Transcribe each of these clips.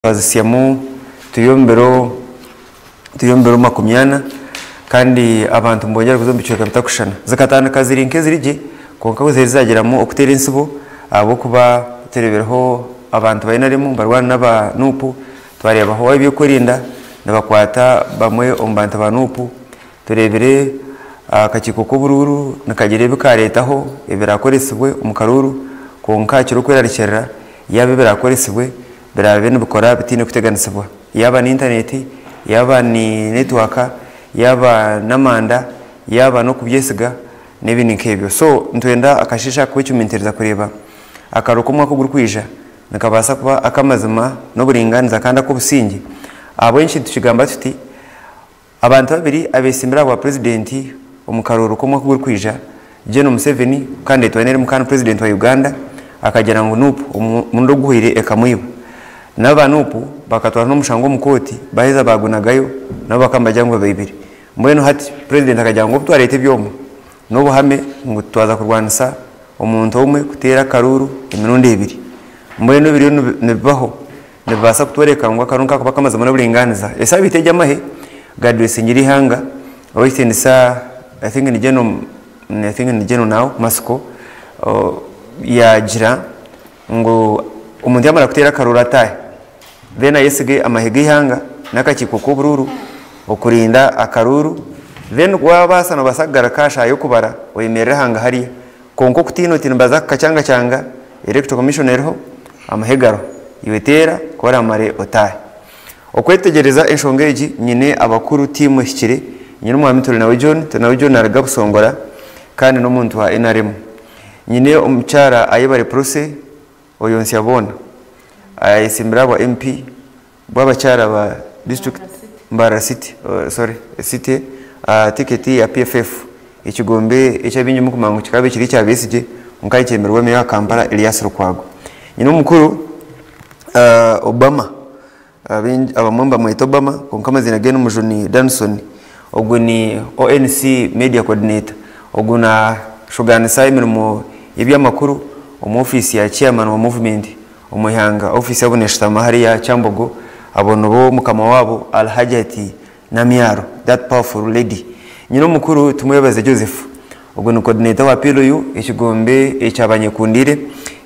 Twazisyamu turi omu biro turi omu biro makumyana kandi abantu nibongyera kuza omu bicweka bitakushushana. Zikatandika ziri nk'eziri gye kwonka ku ziherize zagiramu okuteera entsibo ahabw'okuba tureebireho abantu ba NRM nibarwana n'aba Nup, twareebaho ab'ebyokwerinda nibakwata bamwe omu bantu ba Nup, tureebire akakiiko k'oburuuru nikagira ebi kaareetaho ebiraakoresibwe omu karuuru kwonka ekirikwerarikirira yaaba ebiraakoresibwe biraabe nibikora bitaine kuteganisibwa, yaaba ni intaneti, yaaba ni netiwaaka, yaaba n'amanda, yaaba n'okubyesiga n'ebindi nk'ebyo. So nitwenda akasheeshe aka kwecumitiriza kureeba akaruru k'omwaka ogurikwija nikabaasa kuba ak'amazima n'oburingaaniza kandi ak'obusingye. Ahabw'enki nitukigamba tuti? Abantu babiri abetsimbire ahabwa Purezidenti omu karuuru k'omwaka ogurikwija, Gen Museveni kandi etwaire eri mukaani Purezidenti wa Uganda akagira ngu Nup omurundi oguhweire ekamwiba. Nabo aba Nup bakatwara n'omushango omu kooti baheza bagunagayo nabo bakaba nibagira ngu babaibire. Mbwenu hati Purezidenti akagira ngu obu twareeta ebyoma n'obuhame ngu twaza kurwanisa omuntu omwe kuteera akaruuru emirundi ebiri. Mbwenu ebiriyo nibibaho Nibibaasa kutworeka ngu akarungi kakuba ak'amazima n'oburingaaniza. Esaabiiti egi amahe gaadresingire eihanga, ow'ekitiinisa I think ni General, I think ni General now, Matsiko, yaagira ngu omuntu yaamara kuteera akaruuru ataahe, then ayesige amahe g'eihanga n'akakiiko k'oburuuru okurinda akaruuru, then waabaasa noobaasa kugaruka aha shaaha y'okubara oyemerere hangahariya. Kwonka okutiina oti nibaza kukacangacanga, Electoral Commission eriho, amahe gariho. Iwe teera, ku oraamare otaahe. Okwetegyereza enshonga egi, nyine abakuru tiimu ehikire, nyine Omwami Turinawe John, Turinawe John naaruga Busongora kandi n'omuntu wa nrm. Nyine omukyara Ayebare Prossy Oyonsya Boona, ayetsimbire ahabwa MP bw'abakyara ba district Mbarara City sorry City aha tiketi ya PFF ekigombe eki abaingi murikumanya ngu kikaba kiri ekya Besigye kwonka nikyemererwa meeya wa Kampala Erias Lukwago. Nyine omukuru Obama abamwe nibamweta Obama kwonka amaziina ge ni Mujuni Danson ogu ni ONC media coordinator ogu nashogaanisa emirimo y'ebyamakuru omu ofiisi ya chairman wa movement Omu ihanga, ofiisi yaabo neshutama hariya Kyambogo, abo nibo mukama waabo Al Hajati Namyaro, that powerful lady. Nyina omukuru Tumwebaze Joseph, ogwo ni coordinator wa PLU, ekigombe ekya Banyekundiire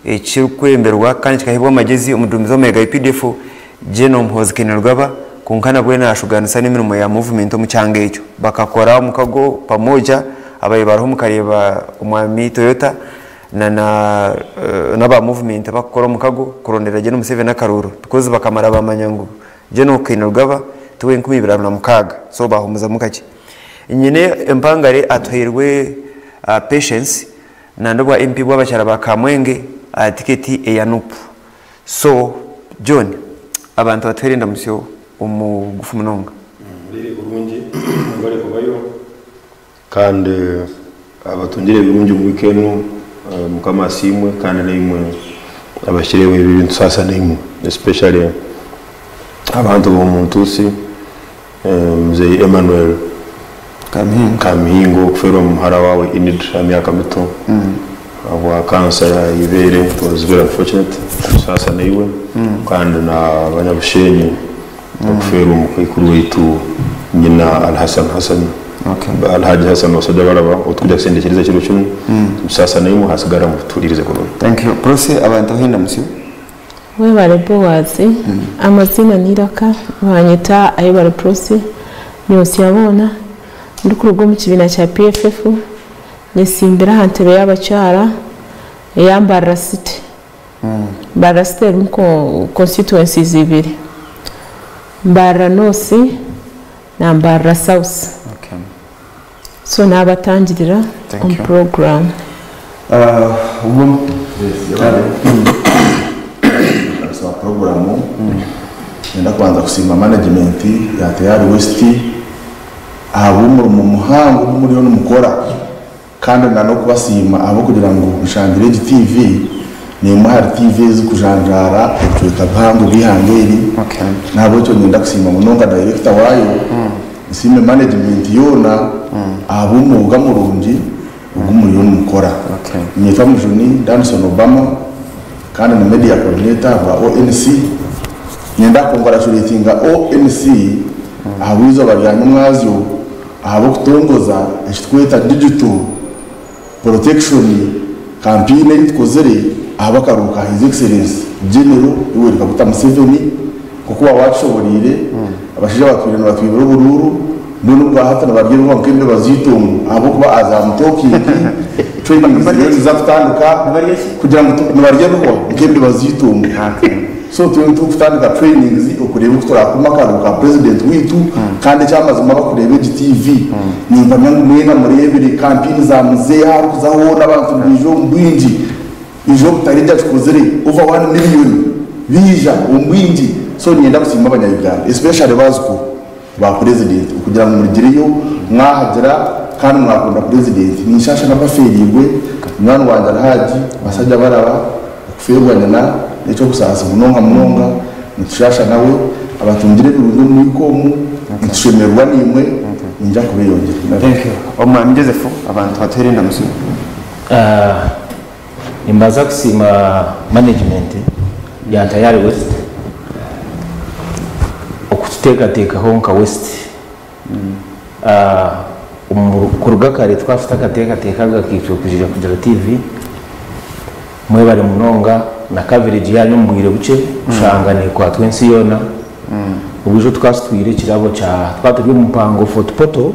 ekirikwebemberwa kandi kikahebwa amagyezi omuduumizi w'amahe ga updf General Muhoozi Kainerugaba kwonka nabwe nashugaanisa n'emirimo ya movement omu kyanga ekyo. Bakakora omukago pamoja, ababaire bariho mukareeba Omwami Toyota, na na n'aba movement abakukora omukago kurondera Gen Museveni akaruuru because bakamara bamanya ngu Gen Kainerugaba tiwe 2006 so bahumuzamu kakye. Nyine empangare atuhairwe Patience nandi obwa MP bw'abakyara ba Kamwenge aha tiketi eya Nup. So John abantu batuhaire endamutsyo omugufu munonga. Riri kurungi mwebare kubayo. Kandi abatungire ebirungi omu wiiki enu, Mukama asiimwe kandi naimwe abahikireho ebibi nitusaasa naimwe especially abantu b'omu Ntuusi, Mzei Emmanuel Kamihingo okufeerwa muhara waawe Enid aha myaka mito ahabwa cancer ya ibeere it was very unfortunate nitusaasa naiwe kandi na Banyabushenyi okufeerwa omukaikuru waitu nyina Alhassan Hassan Alhaji Hassan Wasajja Balaba outukuja kusindiikiriza ekiro kinu nitusaasa naimwe hasigara ngu tuhuliirize kurungi. Thank you. Prossy abantu ahu endamutsyo. Webare Boaz, amaziina n'eiraka nibanyeta Ayebare Prossy Nyotsya boona, ndikuruga omu kibiina kya PFF, nyetsimbire aha ntebe y'abakyara eya Mbarara City. Mbarara City erimu constituencies ibiri, Mbarara North na Mbarara South. So nabatangirira omu puroguraamu. Ntandikisa puroguraamu, niinyenda kubanza kusiima management ya Tayari West ahabw'omurimo muhango ogu muriyo nimukora. Kandi na n'okubasiima ahabw'okugira ngu nshangire egi tiivi n'emwe ahari tiivi ezirikujanjaara ebicweka bihango by'eihanga eri. N'ahabw'ekyo niinyenda kusiima munonga dayirekita waayo, nsiime manegimenti yoona ahabw'omwoga murungi ogu muriyo nimukora. Niinyetwa Mujuni Danson Obama kandi ni media coordinator ahabwa ONC. Niinyenda kukonguracuratinga ONC ahabw'eizooba rya nyomwazyo ahabw'okutongoza ekiturikweta Digital Protection Campaign ei tukozire ahabw'akaruuru ka His Excellency General Yoweri Kaguta Museveni. Nk'oku waaba waakishoboreire, abashaija abatwire nibatwibira oburuuru mbwenu obwahati nibarya ebihwa nk'embeba z'eitungo ahabw'okuba as am talking, training ziriyo niziza kutandika kugira ngu nibarya ebihwa nk'embeba z'eitungo. So turiyo nitukutandika trainings okureeba oku turakuume akaruuru ka president waitu kandi ekyamazima abakureeba egi TV nimpamya ngu mwena mureebire campaign za muzei ahu arikuza hoona abantu nibaija omu bwingi ijo obutarigye akikozire over one million baija omu bwingi so niinyenda kusiima abanya Uganda especially bazukuuru ba president okugira ngu murigireyo mwahagira kandi mwakunda president ninshasha nabaferiirwe munywani wangye Alhaji Basajja Baraba Okufeerwa nyina n'eky'obusaasi munonga munonga. Nitushaasha nawe. Abatungire ebirungi omu mwika omu, nitushemererwa naimwe. Niinyija kubeeyongyera. Thank you. Omwami Joseph, abantu batuheere endamutsyo. Nimbanza kusiima management ya Tayari West okututeekateekaho nka West. Kuruga kare twaba tutakateekateekaga akaitwe kugira kugira TV. Mwebare munonga na coverage yanyu omu bwire bukye kushanga nekwatwa ensi yoona. Obwijo tukaba tutwire ekirabo kya tukaba turi omu mpango Fort Portal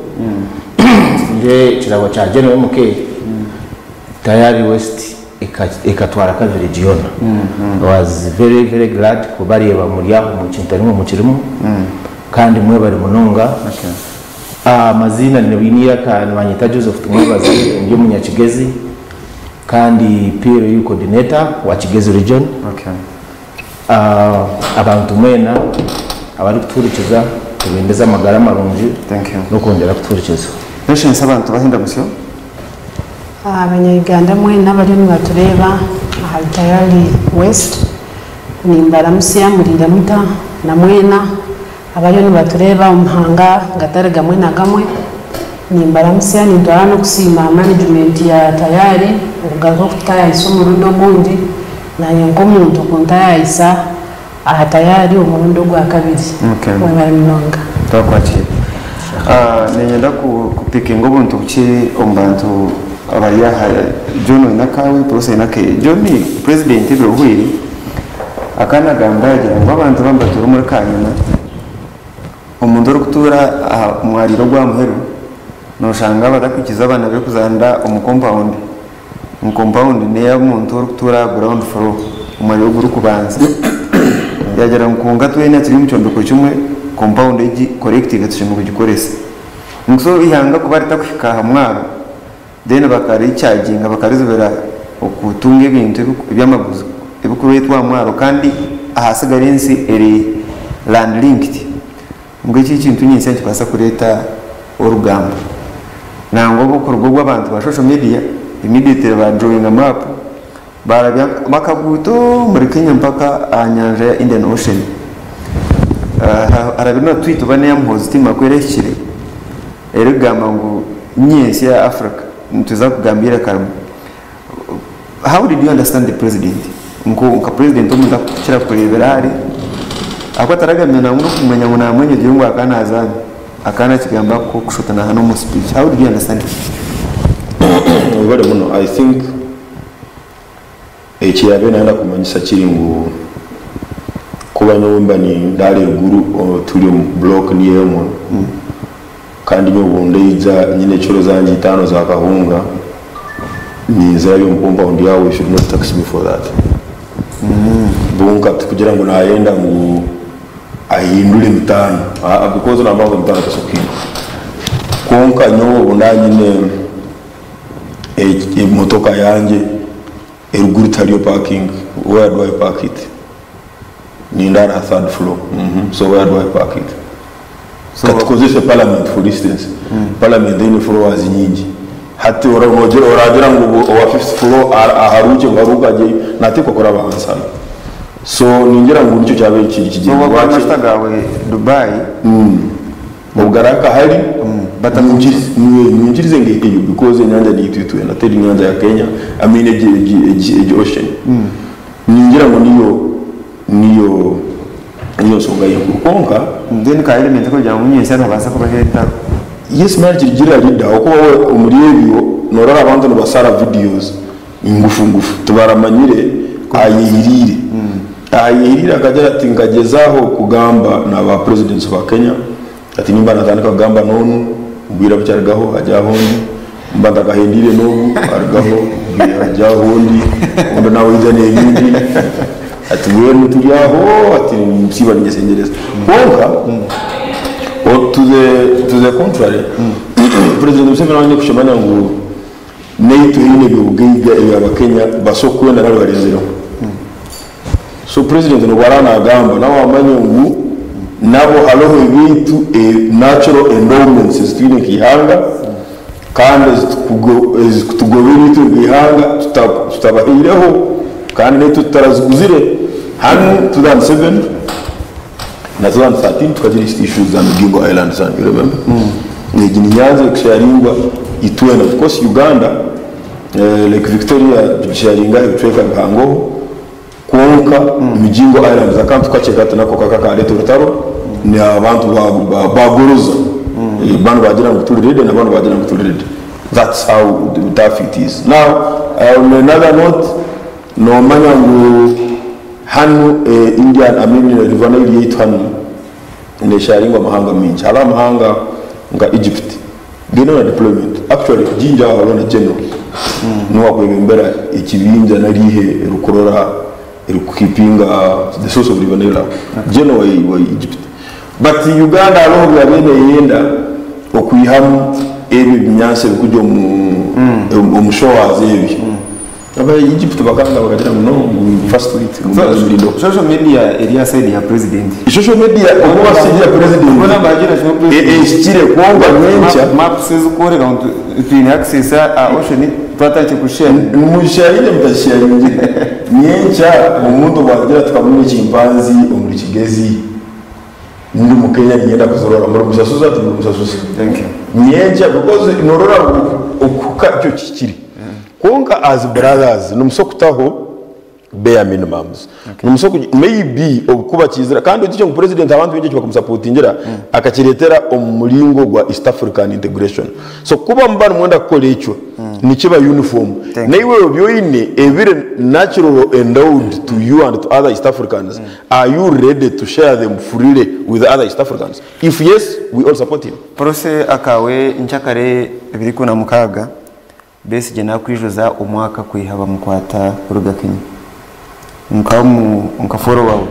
tutwire ekirabo kya General MK Tayari West ekatwara coverage yoona. I was very very glad kubareeba muri aho omu kintu arimwe mukirimu kandi mwebare munonga. Amaziina nibanyeta nibanyeta Joseph Tumwebaze ndi omunyakigezi. Kandi PLU coordinator wa Kigezi region. Abantu mwena abarikutuhurikiza tubendeze amagara marungi n'okwongyera kutuhurikiza. Patience abantu bahe endamutsyo. Abanya Uganda mwena abariyo nibatureeba ahari Tayari West nimbaramutsya muriire muta na mwena abariyo nibatureeba omu mahanga gatari gamwe na gamwe. Nimbaramutsya, nintwara n'okusiima management ya Tayari okugaruka okututaayayisa omurundi ogundi, naanye nk'omuntu kuntaayayisa aha Tayari omurundi ogwakabiri. Mwebare munonga. Twakwakira. Niinyenda kupikinga obuntu bukye omu bantu abari aha. John oine akaawe, Prossy aine akeye. John, Purezidenti ebiro bihweire akaba naagamba yaagira ngu abantu abamwe nibatuura omuri Kanyina, Omuntu orikutuura aha mwariiro ogw'aha muheru noshanga batakwikiriza abaana be kuzaanira omu kompawundi. Ngu kompawundi n'ey'omuntu orikutuura aha ground floor, omwariiro ogurikubanza. Yaagira ngu kwonka twena turi omu kyombeko kimwe, kompawundi egi collective tushemereire kugikoresa. Ngu so eihanga kuba ritakuhika aha mwaro, then bakarichaginga bakarizibira okutunga ebintu eby'amaguzi ebikureetwa aha mwaro kandi ahasigara ensi eri land linked ngu eki ekintu nyentsya nikibaasa kureeta orugambo. Nangwa obu okuruga obu abantu ba social media immediately ba drawinga map barabya akaguuto omuri Kenya mpaka aha nyanja ya Indian Ocean. Harabire na tweet oba neya Muhoozi timanya ku erahikire erikugamba ngu nyentsya ya Africa nituza kugamba eiraka rimwe. How did you understand the president? Nko nka president omuntu akukira kureebera hare ahakuba taragamire nangwa n'okumanya ngu namwenya ogire ngu akaba nazaana akaba nakigamba kushutana hanu omu speech. How did you understand it? Webale muno. I think eki yaabaire nayenda kumanyisa kiri ngu kuba nyowe mba nindaara eruguru turi omu block niyo emwe kandi nyowe obu ndaija nyine ekiro zangye itaano za kahunga ninzirabya omu compound yaawe you should not tax me for that. Bwonka tikugira ngu nayenda ngu ahindure emitaano aa because nambwenu ngu emitaano tesobola kuhinduka. Kwonka nyowe obu ndaba nyine emotoka yangye eruguru tihariyo parking, where do I park it? Nindaara aha third floor, so where do I park it? Katukozese parliament for instance, parliament eine floors nyingi, hati oragira ngu owa fifth floor aharuukye ngu haruuke agyeyo, nateekwa kuraba ahansi hanu. So ningira ngu nikyo kyabaire kiri ekigyendererwa kye. Waaba amajuta gaawe Dubai. Obugaraka hali nyingirize ngeiteyo because enyanja neyaitu itwena teri nyanja ya Kenya I mean egi egi ocean ningira ngu niyo niyo Niyo nsonga yenkuru kwonka. Then ka element kugira ngu nyentsya nihabaasa kubaho entaro. Yes manya nikirugirira leader ahabw'okuba we omuri ebyo norora abantu nibasara videos ngufu ngufu tibaramanyire ahayehiriire. Ahayehiriire akagira ati nkagyezaho kugamba na ba presidents ba Kenya ati nimba natandika kugamba n'onu obwire bukye arugaho ajya ahondi mba ntakahendiire n'ogu arugaho obwire ajya ahondi ondi nawe aija n'ebindi ati mbwenu turi aho ati nsiiba ninyeshengyereza kwonka to the to the contrary President Museveni nawe aine kukimanya ngu naitwe haine eby'obugaiga ebi Abakenya baso kwenda nari barenzireho. So President n'obu araba nagamba nawe amanye ngu nabo hariho ebyaitu natural endowments ezi twine nk'eihanga kandi ezikutugobera itwe nk'eihanga tutabahaireho kandi naitwe tutaraziguzire. Hanu 2007 na 2013 tukagira issues za Migingo Island, you remember? Egi ni nyanja ekusharingwa itwena. Of course Uganda Lake Victoria tugisharinga ebicweka bihangoho kwonka Migingo Islands akantu kakye kati nako kakareeta orutaro ni abantu bagoroza banu bagira ngu turi ready na banu bagira ngu turi ready. That's how tough it is. Now on another note nomanya ngu hanu Indian I mean River Nile yaitu hanu nesharingwa amahanga mingi. Hariho amahanga nka Egypt gaine na deployment actually Jinja aho hariho na general niwe akwebembera ekibinja nari ihe erikurora erikukipinga the source of River Nile aho general wa Egypt but Uganda hariho obu yabaire neyenda okwihamu ebyo ebinyansi ebirikugya omu showers ebyo aba Egypt bakanga bakagira ngu no ngu first wait ngu So, murinde. social media eri aha side ya president. Social media okuba side ya president Mbona bagira kimwe president. Ehikire kwonka nyenkya. Maps ezikworeka ngu twine access aha ocean twatandikire kushare. Musharire mutasharingire nyenkya omuntu bwagira tukamuna ekimpanzi omuri Kigezi ndi mukenya niinyenda kuzirora muri musasuza timuri musasuza. Thank you. Nyenkya because norora ngu okuka ekyo kihikire kwonka as brothers nimusa okutaho bare minimums nimusa maybe obukuba kizira kandi otigye ngu president abantu baingi eki bakamusapotingira akakiretera omu muringo gwa East African integration so kuba muba nimwenda kukora ekyo nikiba uniform Thank you. Naiwe ebi oine ebiri natural endowed to you and to other East Africans are you ready to share them freely with other East Africans if yes we all support him. Prossy Akawe nkyakare 26 Besigye nakwijuza omwaka kwiha bamukwata kuruga Kenya. Nka nka follower we,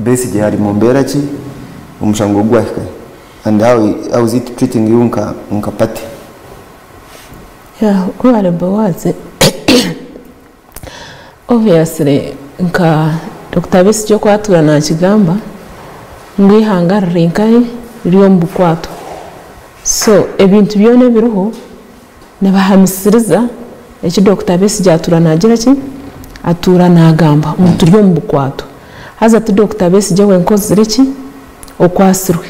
Besigye ari mu mbeera ki? Omushango gwahika hi? And how is it treating you nka nka party? Yeah, webare Boaz. Obviously nka Dokita Besigye oku atuura nakigamba ngu eihanga riri nkahi? Riri omu bukwatwa. So ebintu byona ebiriho nibahamisiriza eki Dokita Besigye atuura naagira ki? Atuura naagamba ngu turi omu bukwatwa. Haza ti Dokita Besigye wenka ozire ki? Okwatsirwe.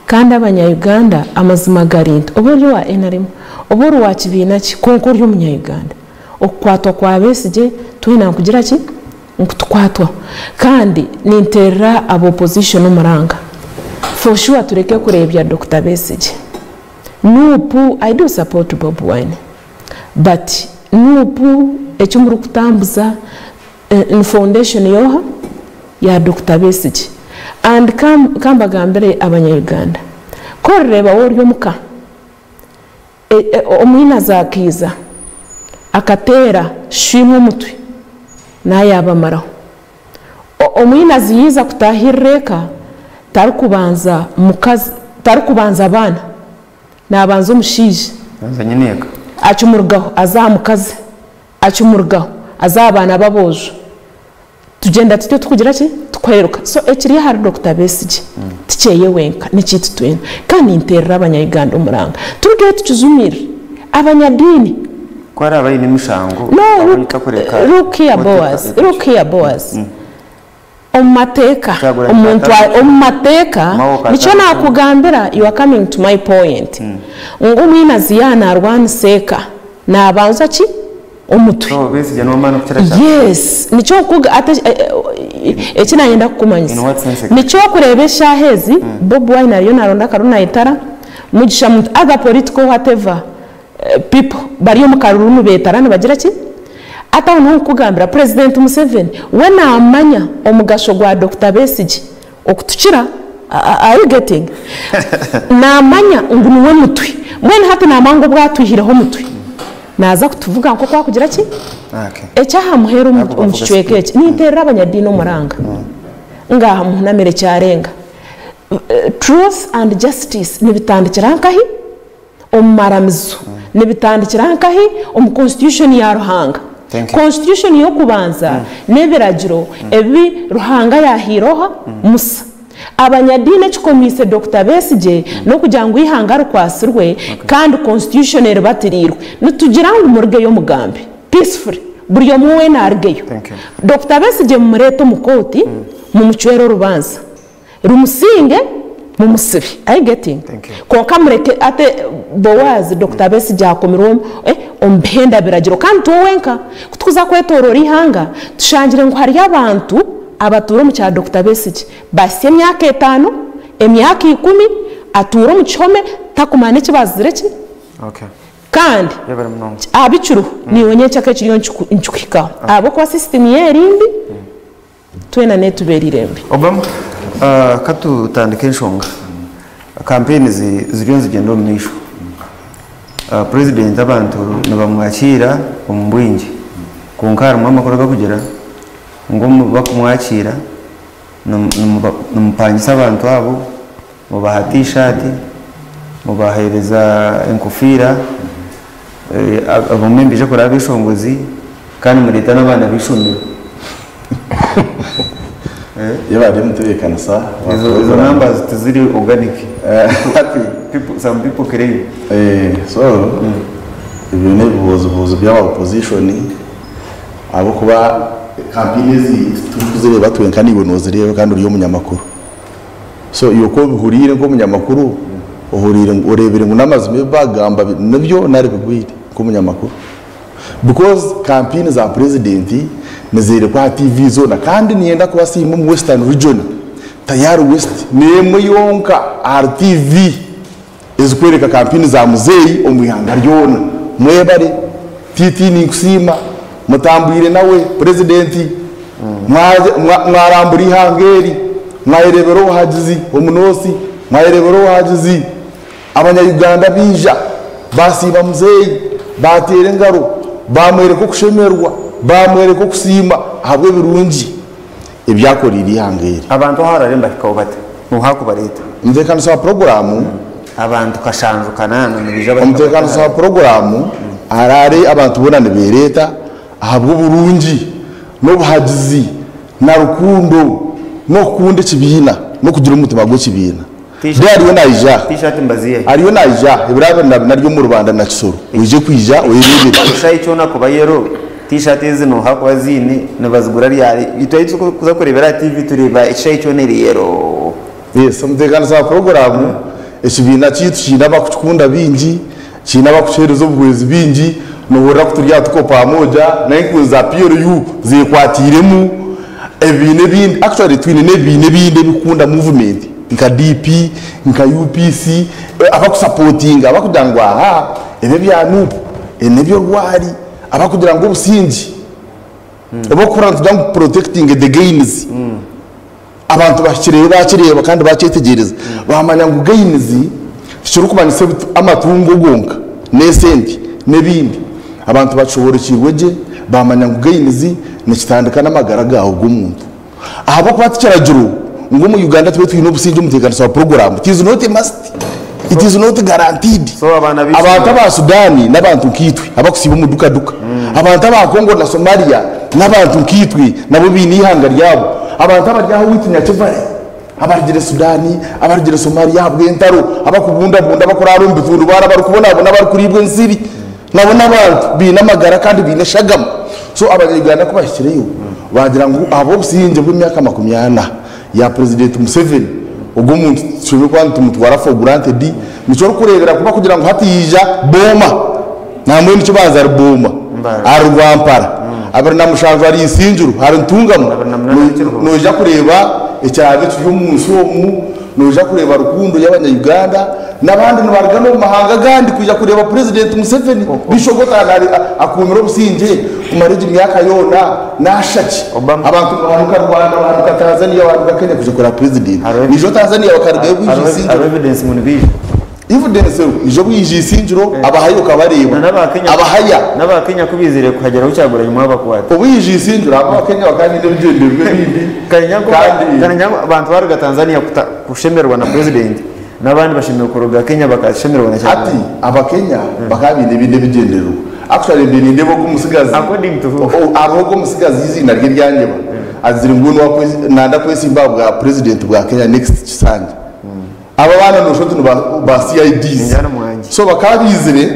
Kandi abanya Uganda amazima gari nti oba ori owa nrm, oba ori wa kibiina ki kwonka ori omunya Uganda. Okukwatwa kwa Besigye twena nikugira ki? Nikutukwatwaho. Kandi ninteerera aba opposition omuranga. For sure tureke kureebya Dokita Besigye. Nup I do support Bobi Wine but Nup eki murikutambuza ni foundation yoha? Ya Dokita Besigye. And kambagambire abanya Uganda ku orireeba waaba ori omuka omwinazi akaiza akateera shwimwe omutwe naayabamaraho. Omwinazi yaiza kutaahirira eka tarikubanza mukazi, tarikubanza baana, naabanza omushaija. Abanza nyineeka. Akimurugaho aza aha mukazi, akimurugaho aza aha baana b'aboojo. Tugyenda tutyo tukugira ki? Tukweruka. So ekiri ahari Dokita Besigye tikyeye wenka, n'ekyaitu twena. Kandi ninteerera abanya-Uganda omuranga. Turugeyo tukijumirire. Abanyadiini. Ku araabe aine emishango, No, aho look, takureka look here kooti Boaz, look here Boaz. Omu mateeka, Kyagulanyi omuntu Kataano. omu mateeka, Mao Kataano. nikyo naakugambira, you are coming to my point, ngu omwinazi yaaba naarwanisa eka, naabanza ki? Omutwe. So Besigye n'owamaani okukira Kyagulanyi? Yes, nikyo nkuga ate eki nayenda kukumanyisa. In what sense exactly? Nikyo okureeba eshaaha ezi Bobi Wine ariyo naronda akaruru nayetara, Mugisha Muntu other political whatever people bari omu karuru nibetara nibagira ki? Ati aho niho nkukugambira President Museveni we namanya omugasho gwa Dokita Besigye okutukira are you getting? Namanya ngu niwe mutwe mbwenu hati namanya ngu obu atwihireho omutwe Naaza kutuvuga nk'oku arikugira ki? Eky'aha muheru omu kicweka eki, ninteerera abanyadiini omuranga. Ngaaha muhunamire kyarenga. Truth and justice nibitandikira nkahi? Omu maramizo. Nibitandikira nkahi? Omu constitution ya Ruhanga. Constitution y'okubanza n'ebiragiro ebi Ruhanga yaahaire oha? Musa. Abanyadiini ekikomiise Dokita Besigye n'okugira ngu eihanga rikwatsirwe kandi constitution eribatiriirwe. Nitugira ngu murugeyo mugambe peacefully buri omwe weena arugeyo. Dokita Besigye mumureete omu kooti mumucwere orubanja rumusinge mumusibe. Are you getting? Kwonka mureke ate Boaz Dokita Besigye akomirwe omu bihenda biragiro kandi tiwe wenka. Kutukuza kwetooroora eihanga tushangire ngu hariyo abantu Abatuura omu kya Dokita Besigye bahitsya emyaka etano, emyaka ikumi atuura omu kihome takumanya n'eki bazire ki kandi aha bikiriho naiwe nyenkya kiriyo nikikuhikaho ahabw'okuba system yo eri mbi twena netubeerire mbi. Obama, Ka tutandike enshonga. Kampeyini ziriyo nizigyenda omu maisho. Purezidenti abantu nibamwakiira omu bwingi kwonka harimu amakuru agarikugira ngu omu barikumwakiira nimupangisa abantu abo, mubaha tishaati, mubaheereza enkofiira, abamwe nibaija kuraba abeshongozi kandi mureeta n'abaana b'eishomero. Iyo bari omutebeekanisa wa Ezo program. numbers tiziri organic. Some people claim. So ebyo n'ebibuuzo by'aba opposition ahabw'okuba kampeyini ezi titurikuzireeba twenka naiwe noozireeba kandi ori omunyamakuru. So iwe ku obihuriire nk'omunyamakuru, ohuriire ngu oreebire ngu n'amazima ebi baagamba nibyo nari bigwire nk'omunyamakuru. Because kampeyini za purezidenti nizeerekwa aha TV zoona kandi niinyenda kubasiima omu Western Region, Tayari West n'emwe yonka ahari TV ezikworeka kampeyini za muzeeyi omu ihanga ryona. Mwebare. TT ninkusiima, mutambwire nawe Purezidenti, mwarambura eihanga eri, mwayereebera obuhagizi omu North, mwayereebera obuhagizi abanya Uganda baija baasiima muzeeyi, baateera engaro, baamworeka okushemererwa, baamworeka okusiima ahabw'ebirungi ebi akoreire eihanga eri. Abantu ahu harare nibahikaho bata? Nooha akubareeta? Omuteekanisa wa puroguraamu. Abantu kashanju kanaana nibaija bahika Omuteekanisa wa bata? puroguraamu Harare abantu boona nibeereeta ahabw'oburungi n'obuhagizi na rukundo n'okukunda ekibiina n'okugira omutima gw'ekibiina. Reero ariyo naija, T-shirt mbaziihe? ariyo naija, ebiro abiri na bina ari omu Rubanda na Kisoro. Oije kwija oyereebere. Eshaaha kyona kuba yero, T-shirt ezi nooha kuba aziine, nibazigura ryari? Itwe ahu turikuza kureebera aha TV tureeba eshaaha kyona eri yero. Yes, omuteekanisa wa puroguraamu, ekibiina kyaitu kiine abakukikunda baingi, kiine abakukiheereza obuhwezi baingi, noohurira ku turi aha Tuko Pamoja, n'enkunzi za PLU zeekwatiiremu, ebibiina ebindi, actually twine n'ebibiina ebindi ebikukunda movement nka DP, nka UPC, abakusapootinga abakugira ngu aha ebi ebya Nup, ebi n'eby'orwari, abakugira ngu obusingye, abakuhurira nitugira ngu protecting the gains. Abantu bahikireyo baakireeba kandi baakyetegyereza, baamanya ngu gains tikirikumanyisa amatungo gonka n'esente n'ebindi. Abantu bakishoboorokiirwe gye baamanya ngu gains nikitandika n'amagara gaawe g'omuntu. Ahabw'okuba tikiragiro ngu omu Uganda tube twine obusingye omuteekanisa wa puroguraamu. It is not a must, it is not guaranteed. So abaana b'eishomero. Abantu aba Sudan n'abantu nkaitwe abakusiiba omu duka duka. Abantu aba Congo na Somalia n'abantu nkaitwe nabo baine eihanga ryabo. Abantu abari aha owaitu Nyakivale, abarugire Sudan, abarugire Somalia ahabw'entaro, abakubundabunda, abakuraara omu bitundubaare, abarikubonabona, abarikuriibwa ensiri, nabo n'abantu baine amagara kandi baine eshagama. So abanya-Uganda ku bahikireyo baagira ngu ahabw'obusingye bw'emyaka 40 ya Purezidenti Museveni, ogwo omuntu tushemereire kuba nitumutwara for granted, nikyo orikureebera ku barikugira ngu hati yaija booma, nambwenu kibanza ari booma. Ahari Rwampara, 27 ahari Isingiro, ahari Ntungamo, noija kureeba ekiraabe kiri omu nsi omu, noija kureeba rukundo y'abanya-Uganda n'abandi nibaruga n'omu mahanga agandi kwija kureeba Purezidenti Museveni. Bishogoto akuumire obusingye kumara egi myaka yoona naashusha ki? Abantu nibahanuka Rwanda, bahanuka Tanzania, bahanuka Kenya kwija kureeba Purezidenti. Niijo Tanzania bakarugayo bwija Isingiro. Evidence ija bwija Isingiro abahaya okabareeba. Abahaya. N'aba Kenya ku baizire kuhageraho Kyagulanyi mwabakwata. Obu yaija Isingiro abo aba Kenya bakaba baine ebigyendererwa ebindi kandi. Kare nyangu abantu baruga Tanzania kushemererwa na president n'abandi bashemereire kuruga Kenya bakashemererwa na Hati Kyagulanyi. aba Kenya bakaba baine ebindi ebigyendererwa. Actually mbaire nindeeba ogu omutsigazi According to who? Hariho ogu omutsigazi eiziina rye ryanyeba agizire ngu nanda kwesimba aha bwa president bwa Kenya next kisanja. Abo abaana noshusha oti ni ba CIDs. Ningira ni So bakaba baizire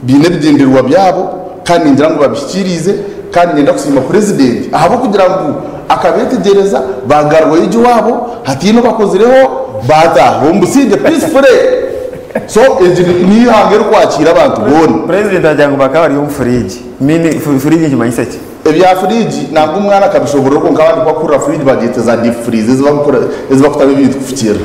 baine ebigyendererwa byabo kandi ningira ngu babihikiriize kandi niinyenda kusiima Purezidenti ahabw'okugira ngu akabeetegyereza baagarurwayo gye owaabo hataine obakozireho baataaha omu busingye peacefully. So egi n'eihanga erikwakiira abantu boona. Purezidenti agira ngu bakaba bari omu furiigi. Meaning furiigi nikimanyisa ki? Ebya furiigi nangwa omwana akabishoborora kwonka abandi ku bakuhurira furiigi bagyeta za deep freeze ezibakukora ezibakutamu ebintu kufukirira.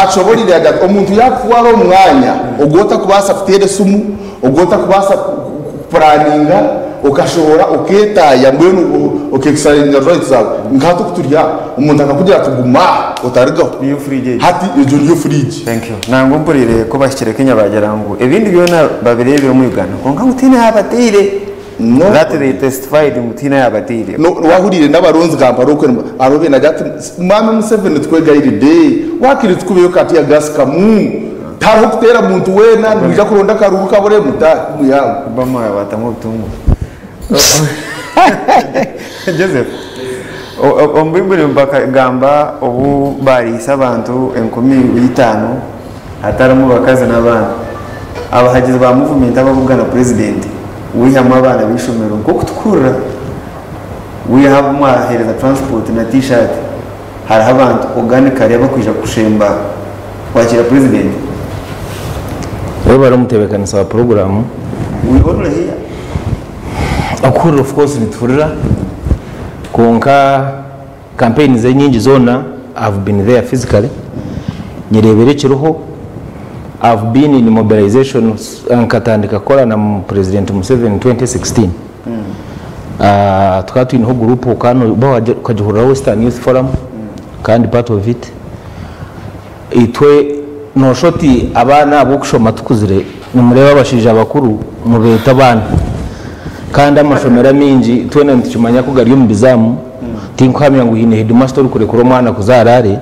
Akishoboreire yagira ati omuntu yakutwara omu mwanya ogu otakubaasa kuteera esimu, ogu otakubaasa kupuraninga, okashohora oketaaya mbwenu okekisayizinga rights zaawe. Nka hati oku turi aha omuntu akakugira ati guma aha otarigaho. Niyo furiigi egyo. Hati egyo niyo furiigi. Thank you. Nangwa mpuriire ku bahikire Kenya bagira ngu ebindi byona babireebire omu Uganda kwonka ngu tihaine ahabateire. No. That they testified ngu tihaine ayabateire. No, wahuriire n'abaronzi Kampala okwe hariho beena agira ati Mwami Museveni twegayiridde waakiri tukubeyo ka tear gas kamu tihariho kuteera muntu weena nimwija kuronda akaruuru kabure mutaahe omu ihangwe. Obama yabaatamu obutunguru. Joseph, omu Baiburi bakagamba obu baariise abantu 5000 hatarimu bakazi n'abaana. Abahagizi ba muvumenti ababugana Purezidenti wihamu abaana b'eishomero nk'oku tukuhurira wihaho abu mwaheereza transport na t-shirt hariho abantu organically abakwija kushemba kwakira Purezidenti. Webare omutebeekanisa wa puroguraamu. We only hear. Okuhurira of course nituhurira kwonka campaigns enyingi zoona I have been there physically nyereebera ekiriho, I have been in mobilisation nkatandika kukora na President Museveni 2016 tukaba twineho group okagihuriraho Western Youth Forum kandi part of it itwe noshusha oti abaana ahabw'okushoma tukuzire nimureeba abashaija bakuru mubeeta abaana kandi amashomero amaingi twena nitukimanya ku gari omu bizaamu tinkuhamya ngu haine headmaster orikurekura omwana kuza araare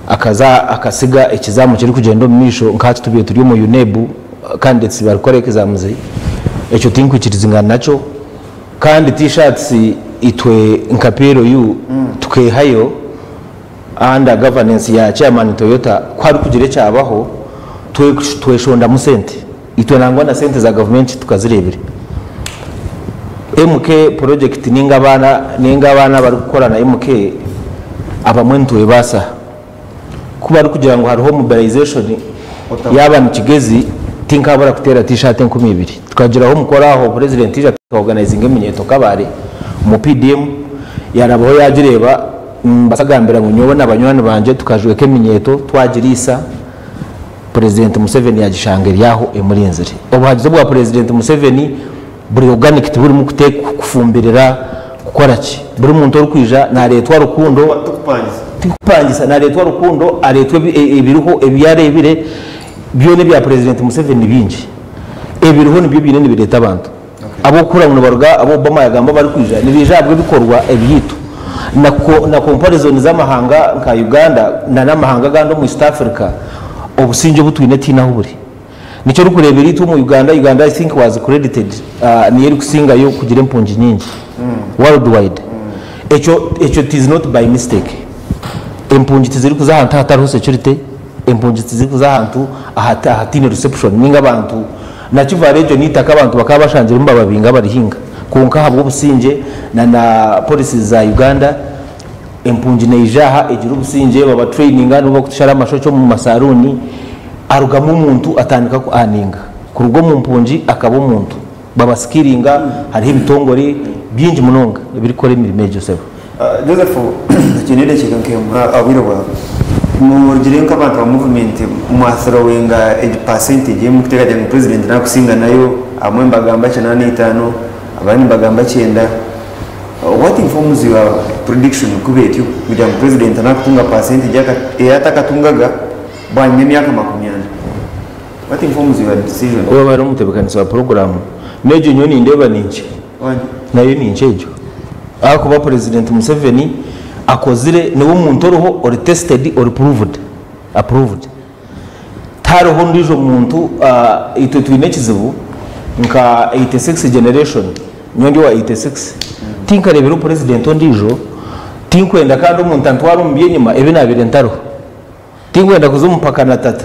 akaza akasiga ekizaamu kirikugyenda omu maisho nka hati tubaire turi omu UNEB candidates barikukora exams ekyo tinkwikirizingana nakyo kandi t-shirts itwe nka PLU tukehayo under governance ya chairman Toyota ku harikugira ekyabaho tweshondamu sente itwe nangwa na sente za gavumenti tukazireebire. MK project ninga abaana ninga abaana abarikukora na MK abamwe nitwebaasa. Ku barikugira ngu hariho mobilization yaaba ni Kigezi tinkabura kuteera t-shirt 2000. Tukagiraho omukoro aho president yaija tukaorganizinga eminyeeto Kabale omu PDM yarabaho yagireeba nimbaasa kugambira ngu nyowe na banywani bangye tukajweka eminyeeto twagiriisa Purezidenti Museveni yagishanga eri aho emurinzire. Obuhagizi obwa Purezidenti Museveni buri organic tiburimu kufumbirira kukora ki. Buri muntu orikwija nareetwa rukundo, tikupangisa, nareetwa rukundo, areetwa ebiriho ebi areebire, byona ebya Purezidenti Museveni ni bingi. Ebiriho nibyo biine nibireeta abantu. Ab'okukura ngu nibaruga abu Obama yagamba abarikwija nibaija ahabw'ebikorwa ebyaitu na comparison z'amahanga nka Uganda na n'amahanga agandi omu East Africa obusingye obu twine tihaine ahu buri. Nikyo orikureebera itwe omu Uganda, Uganda I think was credited niyo erikusingayo kugira empungi nyingi worldwide. Ekyo ekyo it is not by mistake. Empungi tizirikuza ahantu ahatariho security, empungi tizirikuza ahantu ahataine reception ninga abantu Nakivale egyo n'eitaka abantu bakaba bashangiremu bababinga barihinga kwonka ahabw'obusingye na na policies za Uganda empungi neija aha egira obusingye baba traininga nibo bakutushara amashokye omu masaruuni arugamu omuntu atandika ku earninga kuruga omu mpungi akaba omuntu. Babasikiringa, hariho ebitongore bingi munonga ebirikukora emirimo egyo sebo. Joseph, tukiine edakiika nk'emwe aha bwire bwawe. Murugire nk'abantu ba movement mwa throwinga egi percentage ei murikuteekateeka ngu president naakusinga nayo, abamwe nibagamba 85, abandi nibagamba 90. What informs your prediction kuba etyo kugira ngu president naakutunga percentage ei atakatungaga bwanyima y'emyaka 40? What informs your decision? Waaba ori omutebeekanisa wa puroguraamu, n'egyo nyowe nindeeba ni nkye. Nayo ni nkye egyo. Ahakuba Purezidenti Museveni akozire, niwe muntu oriho ori tested, ori proved, approved. Tihariho ondiijo muntu, itwe twine ekizibu nka 86 generation, nyowe ndi owa 86, tinkareebireho Purezidenti ondiijo, tinkwenda kandi omuntu antware omu by'enyima ebi naabaire ntariho. Tinkwenda kuza omu mpaka na tata.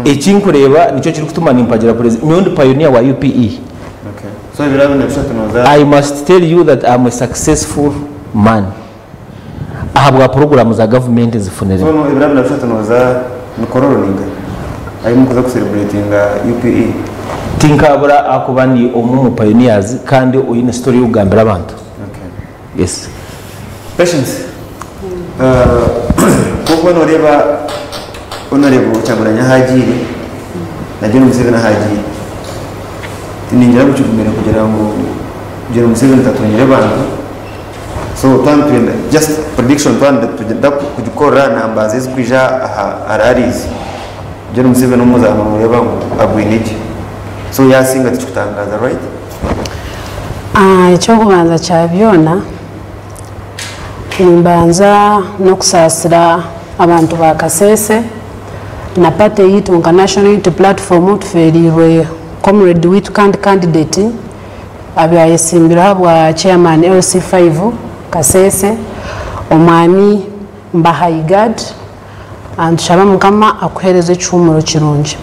Eki nkureeba nikyo kirikutuma nimpagira Purezidenti. Nyowe ndi pioneer wa UPE. I must tell you that I'm a successful man ahabwa puroguraamu za gavumenti ezifuniremu. So ebiro 23 nooza ni Kololo ninga ahi murikuza ku celebratinga UPE? Tinkabura ahakuba ndi omwe omu pioneers kandi oine story y'okugambira abantu. Yes. Patience, nk'oku noreeba Honourable Kyagulanyi ahu agiire na Gen Museveni ahu agiire, tiningira ngu kigumire kugira ngu Gen Museveni tatungire bantu. So twaba nitwenda just prediction twaba nitwenda kugikorera aha numbers ezirikwija aha rallies, Gen Museveni omuzaano noreeba ngu agwine gye. So yasinga tikikutangaaza, right? Eky'okubanza kya byona, nimbanza n'okusaasira abantu ba Kasese na party yaitu nka National Unity Platform tufeereirwe comrade waitu kandi candidate abyayesimbirweho ahabwa chairman LC5 Kasese, Omwami Mbahayi Gad. Nitushaba Mukama akuheereze ekihuumuro kirungi.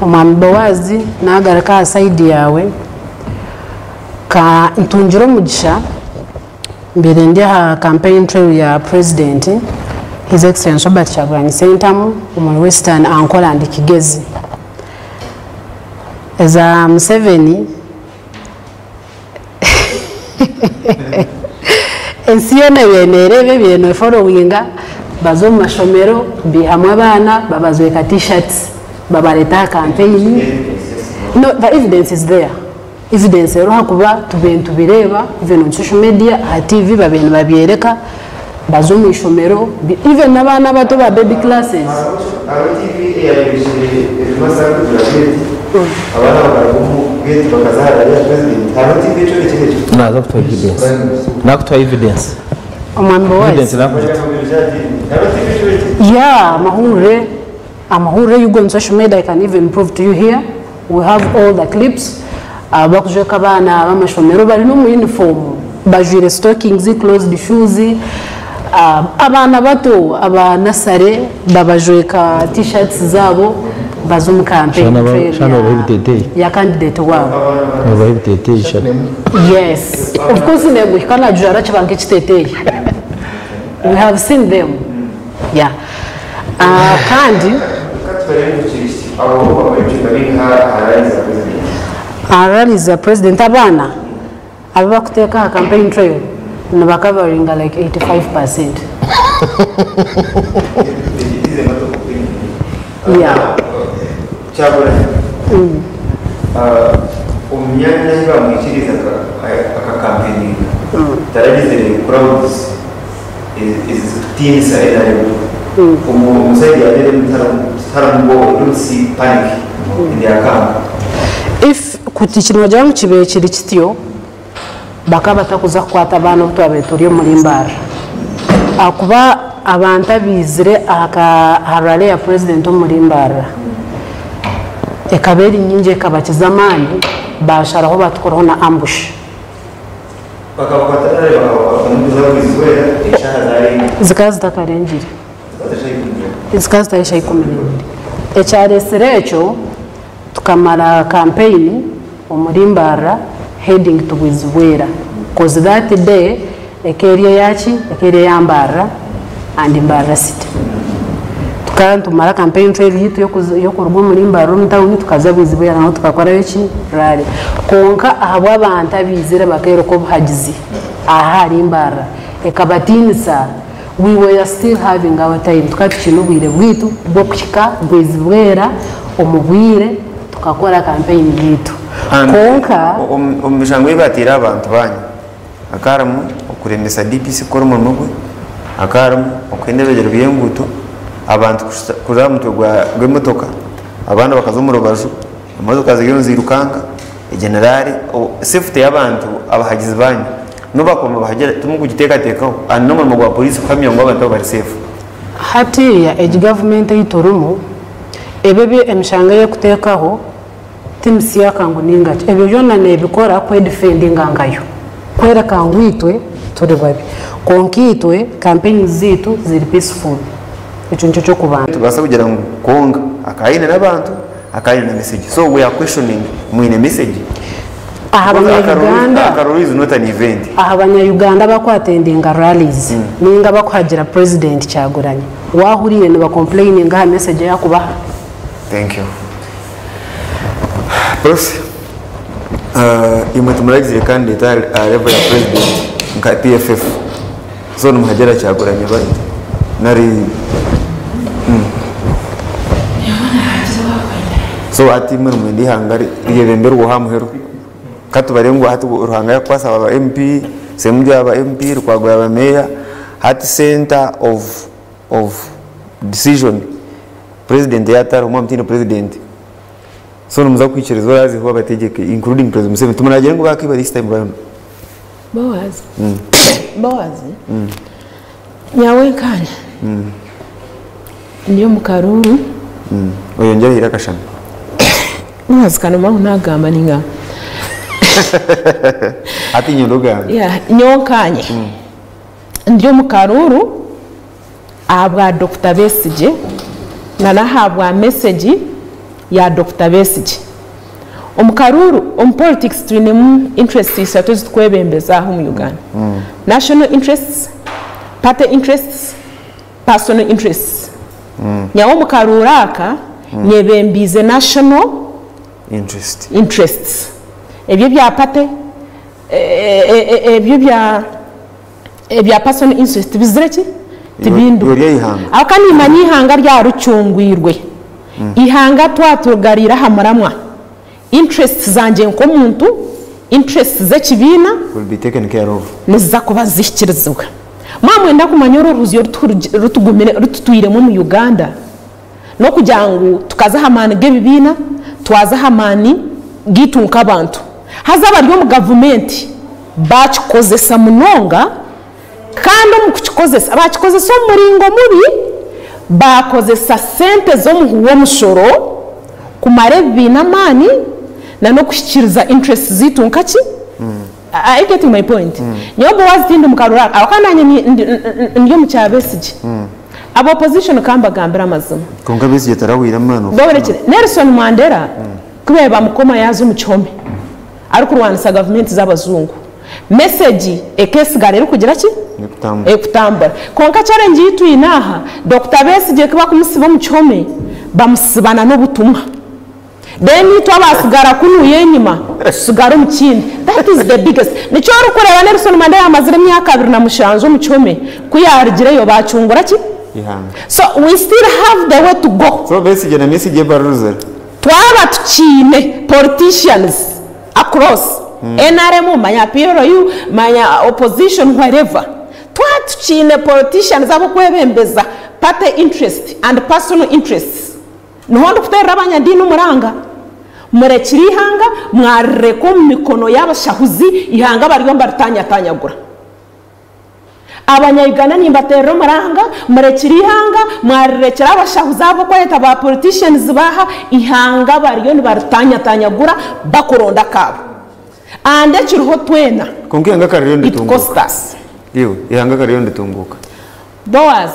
Omwami Boazi nagaruka aha sayidi yaawe. Ka ntungire omugisha mbaire ndi aha campaign trail ya President His Excellency Robert Kyagulanyi Ssentamu omuri Western Ankole and Kigezi. Eza Museveni ensi yoona ebaire neereeba, ebaire neeforowinga, baza omu mashomero baihamu abaana babajweka T-shirts babareeta aha kampeyini. No, the evidence is there. Evidence eriho ahakuba tubaire nitubireeba even on social media, aha TV babaire nibabyereka, baza omu ishomero, even n'abaana abato ba baby classes. Hariho TV eyaayebishire ebimasa kugira gate, abaana bakaruga omu gate bakaza aha rally ya president. Hariho TV ekyorekire ekyo? Naaza kutuha evidence. Naakutuha evidence. Omwami Boaz. Evidence naakugita. Hariho TV ekyorekire? Yeah, amahurire, amahurire you go on social media, I can even prove to you here. We have all the clips. Bakujweka abaana b'amashomero bari n'omu uniform, bajwire stockings, closed shoes. Abaana bato aba nasare babajweka T-shirts zaabo baza omu campaign Shana ba- trail shana babaha ebiteeteeyi. ya candidate waabo. Babaha ebiteeteeyi shana. Yes, of course neguhika najwara kiba nk'ekiteeteeyi. We have seen them. Yeah. Kandi Abo bamwe bari nka aha rally za president. Aha rallies za president abaana abu bakuteeka aha campaign trail nibakavaringa like 85%. Yeah. Kyagulanyi omu myanya ahu bamwikiriza akakampeninga taragizire crowds ezikutiinisa NRM. Omu side ya NRM tiharimu bwoba, you don't see panic in their camp. If kuti kiri noogira ngu kibaire kiri kityo, bakaba batakuza kukwata abaana obu twabaire turi omuri Mbarara. Ahakuba abantu abaizire aha rally ya president omuri Mbarara ekaba eri nyingi ekabakiza amaani baasharaho batukoraho na ambush. Bakabakwata nari bakabakwata n'okuza kwizwera eshaaha zarenga. Zikaba zitakarengire. Zikaba zitari shaaha 12. Ekyareetsire ekyo tukamara campaign omuri Mbarara heading to Bwizibwera cause that day eka eri eyaki? Eka eri eya Mbarara and Mbarara city. Tukaba nitumara campaign trail yaitu y'okuruga omuri Mbarara omu tawuni tukaza Bwizibwera naho tukakorayo ki? Rally. Kwonka ahabw'abantu abaizire bakeereka obuhagizi aha ahari Mbarara ekabatiinisa, we were still having our time, tukaba tukiine obwire bwaitu bw'okuhika Bwizibwera omu bwire tukakora campaign yaitu. And Kwonka. omu mishango ei baateire abantu baanyu, Hakaba harimu okuremesa DPC kukora omurimo gwe, hakaba harimu okuhenda ebiragiro by'enguuto, abantu kuza aha mutwe gw'emotoka, abandi bakaza omu rubaju, emotoka ziriyo nizirukanga, egenerari, safety y'abantu abahagizi baanyu n'obu bakuba nibabahagira timurikugiteekateekaho and n'omurimo gwa poriisi kuhamya ngu abantu abo bari safe. Hatiiya egi gavumenti ei turimu, ebi ebi emishango ei erikuteekaho Ti misyaka ngu ninga ki. Ebyo byona nebikora kwedifendinga nkayo. Kwereka ngu itwe turi babi. Kwonka itwe campaigns zaitu ziri peaceful. Ekyo nikyo kyokubanza. Nitubaasa kugira ngu kwonka akaba aine n'abantu, akaba aine na message. So we are questioning, mwine message? Aha Because banya-Uganda. Akaruru is not an event. Aha banya-Uganda abakwatendinga rallies ninga abakuhagira President Kyagulanyi, wahuriire niba complaininga aha message ei akubaha? Thank you. Prof, imwe timuragizire candidate aha level ya president nka PFF. So nimuhagira Kyagulanyi bari nari So hati imwe nimwenda eihanga ryebemberwe aha muheru. Katubare ngu hati Ruhanga yakukwasa waba MP, Ssemujju yaba MP, Lukwago yaba meeya, hati center of of decision president yatariho mwaba mutaine president so nimuza kwikiriza orazeho abategyeke including president Museveni timuragire ngu bakiiba this time round. Boaz, Boaz, nyawe nkanye ndi omu karuuru. Oyongyere eiraka shana. Boaz kanoma ngu nagamba ninga. Hati nyenda ogambe. Yeah, nyowe nkanye ndi omu karuuru ahabwa Dokita Besigye na n'ahabwa message ya Dokita Besigye. Omu karuuru, omu politics twinemu interests ishatu ezitukwebembeza aha omu Uganda. National interests, party interests, personal interests. Nyawe omu karuuru aka nyebembiize national Interest. interests. Ebyo ebya party, ebyo ebya Ebya personal interest tibizire ki? Tibinduho. Iwe ori eihanga. Ahabw'okuba nimanya eihanga ryaricungwirwe. Eihanga twaturigarire aha muramwa. Interests zangye nk'omuntu, interests z'ekibiina Will be taken care of. niziza kuba zihikirizibwa. Mwaba mwenda kumanya oru oruruzyo rutugumire rututwiremu omu Uganda, n'okugira ngu tukaza aha maani g'ebibiina, twaza aha maani gaitu nk'abantu. Haza abari omu gavumenti baakikozesa munonga kandi omu kukikozesa baakikozesa omu muringo mubi, baakozesa sente z'omuhi w'omushoro kumara ebibiina amaani n'okuhikiiriza interests zaitu nka ki? Are you getting my point? Nyowe Boaz tindi mu karuru aka ahabw'okuba naanye ndi omu kya Besigye. Aba opposition ka mbagambire amazima. Kwonka Besigye tarahwire amaani okufa. Borekire. Nelson Mandela ku baabaire bamukoma yaaza omu kihome arikurwanisa gavumenti z'abajungu, message ekesigara erikugira ki? Erikutambura. Erikutambura. Kwonka challenge ei twine aha, Dokita Besigye ku bakumusiba omu kihome, bamusiba na n'obutumwa. Then itwe abasigara kunuya enyima tusigara omu kindi. That is the biggest. Nikyo orikureeba Nelson Mandela amazire emyaka 27 omu kihome, ku yaarugireyo baacungura ki? Ihanga. So we still have the way to go. So Besigye na Mesigye baruruzire. Twaba tukiine politicians across nrm, manya PLU, manya opposition wherever, twaba tukiine politicians ab'okwebembeza party interest and personal interests, Niho ndikuteerera abanyadiini omuranga, murekire eihanga mwarireka omu mikono y'abashahuzi, eihanga bariyo nibaritanyatanyagura. Abanya-Uganda nimbateerera omuranga, murekire eihanga mwarirekyera abashahuzi ahabw'okweyeta ba politicians baaha, eihanga bariyo nibaritanyatanyagura bakuronda akaabo. And ekiriho twena, Kwonka eihanga ka ririyo it niritunguuka. cost us. Iwe, eihanga ka ririyo niritunguuka. Boaz,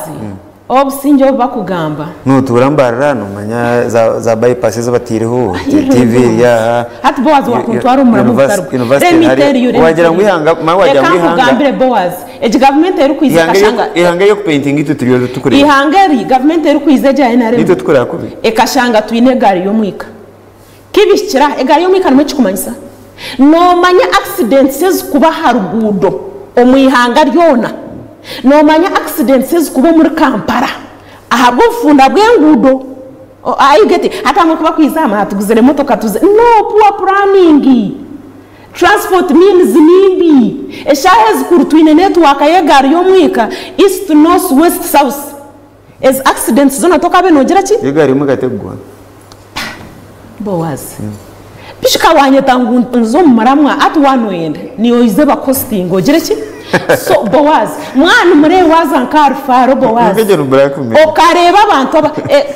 Obusingye obu bakugamba. Notuura Mbarara nomanya za bypass ezi bataireho, TV eri aha. Hati Boaz wakuntwara omu murimo ogutari Let me tell you, let me Wagira ngu tell you. ihanga, manya wagira Reka ngu ihanga. nkugambire Boaz, egi gavumenti erikwiza Ihanga ekashanga. Ihanga ery'okupaintinga itwe turiyo tukureeba. Ihanga eri gavumenti erikwiza egi ya NRM. Itwe tukureba kubi. Ekashanga twine egaari y'omwika. Kibihikire aha, egaari y'omwika nimwo ekikumanyisa? Noomanya accidents ezikuba aha ruguudo omu ihanga ryona? Noomanya accidents ezikuba omuri Kampala ahabw'obufunda bw'enguudo? Are you getting? Hati abamwe ku bakwiza aha, tuguzire emotoka tuze. No, poor planning. Transport means ni mbi. Eshaaha ezikuru twine network y'egaari y'omwika east, north, west, south. Ezi accidents zoona tokaabe noogira ki? Y'egaari y'omwika tegwa. Boaz, Bishi ka wanyeta ngu nze omu muramwa ati waaba noyenda niiwe oize bakositinge ogire ki? So Boaz, mwana mureebe waaza nka Rufaro Boaz, okareeba abantu aba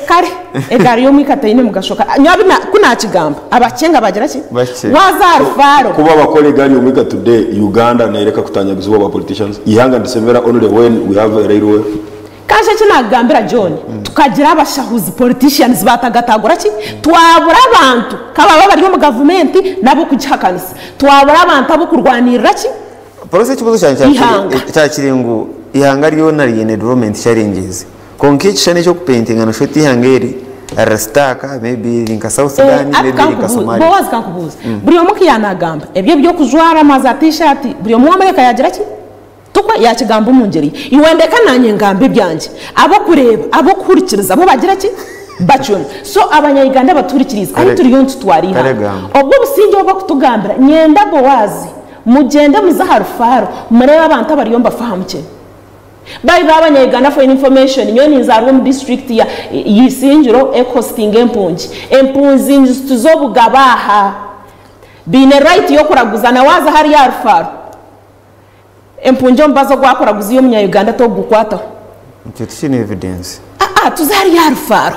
kare egaari y'omwika teine mugasho nyowe abu ku naakigamba abakyenga bagira ki? Waaza aha Rufaro. Kuba bakora egaari y'omwika today Uganda nereka kutanyagizibwa ba politicians, eihanga nirisemera only when we have a railway. Kansha eki naakugambira John, tukagira abashahuzi, politicians, baatagatagura ki? Twabura abantu kababa bari omu gavumenti n'ab'okugihakanisa. Twabura abantu ab'okurwanirira ki? Poroso ekibuuzo kyangye Eihanga. kyakiri ngu eihanga ryona riine development challenges kwonka ekishushani eky'okupaintinga noshusha oti eihanga eri riri stuck maybe riri nka South Sudan Hati maybe riri nka Somalia. Boaz kankubuuze, buri omwe ku yaanagamba ebyo eby'okujwara ama za T-shirt buri omwe wamureka yaagira ki? Tikwo yaakigamba omu ngyeri ye. Iwe ndeka naanye ngambe ebyangye. Ab'okureeba, ab'okuhurikiriza bo bagire ki? Bacwemu. So Abanya-Uganda abatuhurikiriize, ahu turiyo nitutwara eihanga. Obwo obusingye obu barikutugambira, nyenda Boazi, mugyende muze aha Rufaaro, mureebe abantu abariyo nibafa aha mukyene. By the way Abanya-Uganda for your information, nyowe ninzaarwa omu disiturikiti ya Isingiro ekuhositinga empungi. Empunzi nizituza obugabe aha. Baine right y'okuraguza na waaza hariya aha Rufaaro. Empungi omubazi ogwakuraguza iwe omunya-Uganda togukwataho. Ekyo tikiine evidence. Aa tuze hariya aha Rufaaro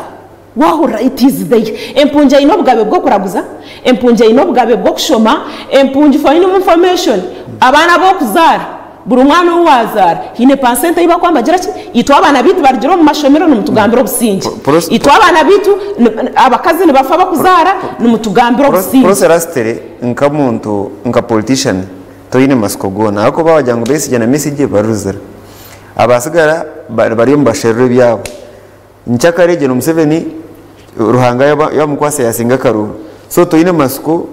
wahurira it is there. Empungi eine obugabe bw'okuraguza, empungi eine obugabe bw'okushoma, empungi for your information abaana ab'okuzaara buri mwana ou waazaara haine pansenti ei barikuba nibagira ki? Itwe abaana baitu barugire omu mashomero nimutugambira obusingye. Itwe abaana baitu abakazi nibafa bakuzaara nimutugambira obusingye. Prossy Lastly nkamuntu nka politician Toine matsiko goona ahakuba wagira ngu Besigye na Mesigye baruzire. Abasigara bariyo nibasherura ebyabo. Nkyakare Gen Museveni Ruhanga yamukwasa yasinga akaruuru. So toine matsiko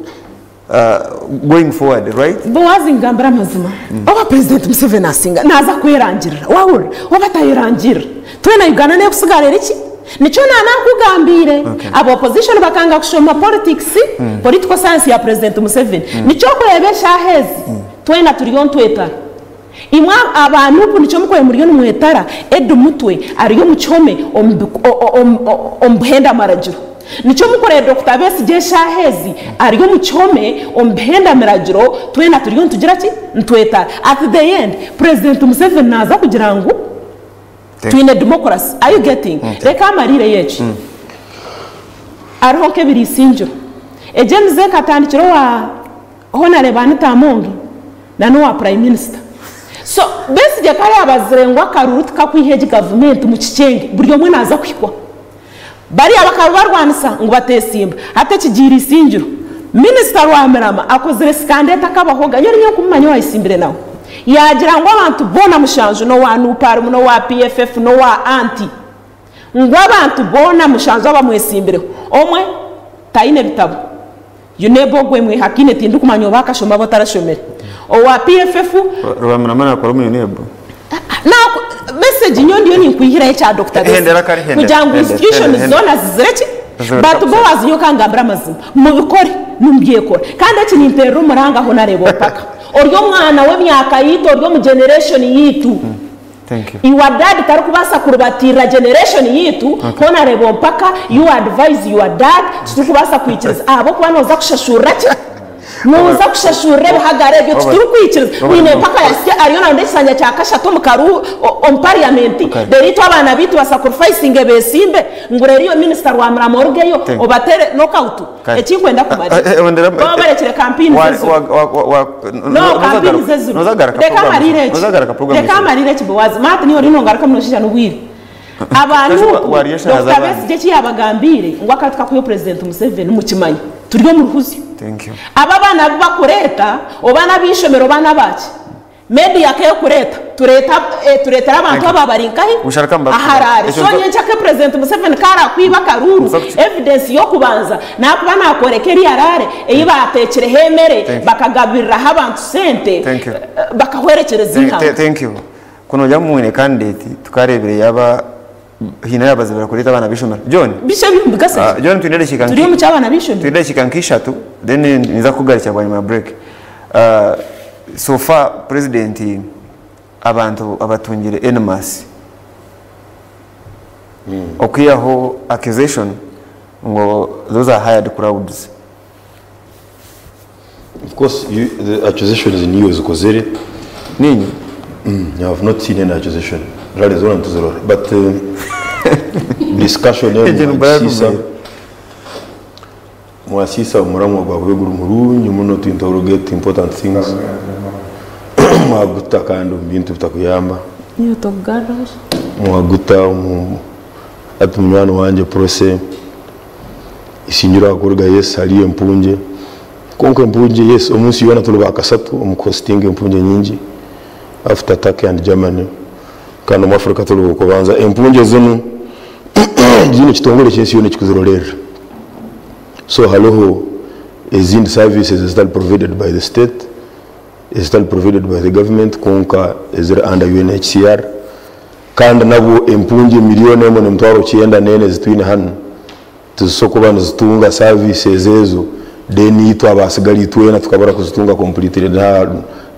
going forward right? Boaz ngambire amazima oba president Museveni asinga naza kwerangirira wahurira oba atayerangirira twena Uganda nekusigara eri ki? Nikyo nanakugambiire aba opposition bakanga kushoma politics, political science ya president Museveni. Nikyo orikureeba eshaaha ezi twena turiyo nitwetara. Imwe aba nup nikyo murikureeba muriyo nimwetara, Eddie Mutwe ari omu kihome omu buhenda maragiro. Nikyo murikureeba Dokita Besigye eshaaha ezi ari omu kihome omu bihenda miragiro, twena turiyo nitugira ki? Nitwetara. At the end president Museveni naaza kugira ngu Twine democracy are you getting? Reka amarireyo eki. Hariho nk'ebiri Isingiro. Egyo emize ekatandikira owa Honarebo Anita Among na n'owa Prime Minister. So Besigye ku arabazire ngu akaruru tikakwiha egi gavumenti mukikyenge buri omwe naza kuhikwaho. Bariya bakaba barwanisa ngu batesimba hati ekigiire Isingiro. Minisita Rwamirama akozire sikando etakabahoga nyowe ninyowe nkumumanya owayesimbire nawe yaagira ngu abantu boona mushanju n'owa nup arimu n'owa PFF n'owa anti ngu abantu boona mushanju abamwesimbireho omwe taine bitabo UNEB ogwe mwehakaine tindikumanya oba akashoma oba atarashomire owa PFF Rwamirama nakora omu UNEB? Message nyowe ndiyo ninkwihiraho ekya Dokita Hendera Besigye kare hendera kugira ngu hendera institution hendera hendera. zoona zizire ki Zizire but kabisa. Boaz nyowe kangambire amazima mubikore nimubyekora kandi eki ninterera omuranga aho nareeba opaka ori omwana w'emyaka yitu ori omu generation yitu Thank you. Your dad tarikubaasa kurubatiirira generation yitu hoona reeba ompaka you advise your dad titurikubaasa kwikiriza ahabw'okuba nooza kushashurira ki? Nooza kushashurira ebihagaro ebyo titurikwikiriza. Oine empaka yasya ariyo naronda ekisanja kya kashatu omu karu omu parliament reero itwe abaana baitu basacrificinge besimbe ngu reero iwe minisita Rwamirama orugeyo obatere knock out. Eki nkwenda kumanya baba barekire campaign z'eziro. No campaign z'eziro. Reka marire eki. Reka marire eki Boaz. Matt niiwe oriyo nongarukamu noshaija n'obwire. Abantu Kazi warya eshaaha Dr. z'abandi. Besigye eki yabagambiire ngu akati kakuhe President Museveni mukimanye turi omu ruhuzyo. Thank you. Aba abaana abu bakureeta oba n'ab'eishomero oba n'abaki media k'ekureeta tureeta tureetera abantu aba bari nkahi Musharaka mba- aharare Ekyo so nza- nyenkya President Museveni karakwiba akaruuru Nza kuki- evidence y'okubanza nakuba nakoreka eri harare ei bateekireho emere Thank you. bakagabiriraho abantu sente Thank you. bakahwerekyereza ihanga. Thank you. Kuno ojya mwine candidate tukarebire yaba hina yabazibira kureta abana b'ishomero. John. Bishe bihumbi gasatu. John twine edakika Turi omu ky'abaana b'ishomero. Twine edakika nk'ishatu then niza kukugarukira bwanyima ya break. So far president abantu abatungire enemas. Okwihaho accusation ngo those are hired crowds. Of course, the accusation is new zikozere. Ninyi? I have not seen any accusation. Rally zona ntuzirora. But discussion Ejeni emu Brian mwasisa. Kumbaye. Mwasisa omuramwa gwa bweguru murungi muno to interrogate important things. Mwaguta kandi omu bintu bitakuyamba. Niyo tokugarraho. Mwaguta omu ati munywani wangye prose isinyura kuruga yes hariyo empunje. Konka empunje yes omunsi yoona turi bakasatu omu hosting empunje nyingi after Turkey and Germany. Kandi omu Africa turi kubanza empunje zinu zine ekitongore ky'ensi yoona ekikuzirolerera. So hariho ezindi services ezitari provided by the state, ezitari provided by the government, konka eziri under UNHCR. Kandi nabwo empunje miliyoni emwe n'emitwaro kyenda n'ene ezitwine hanu tizisobola kuba nizitunga services ezo, then itwe abasigara itwena tukabura kuzitunga completely.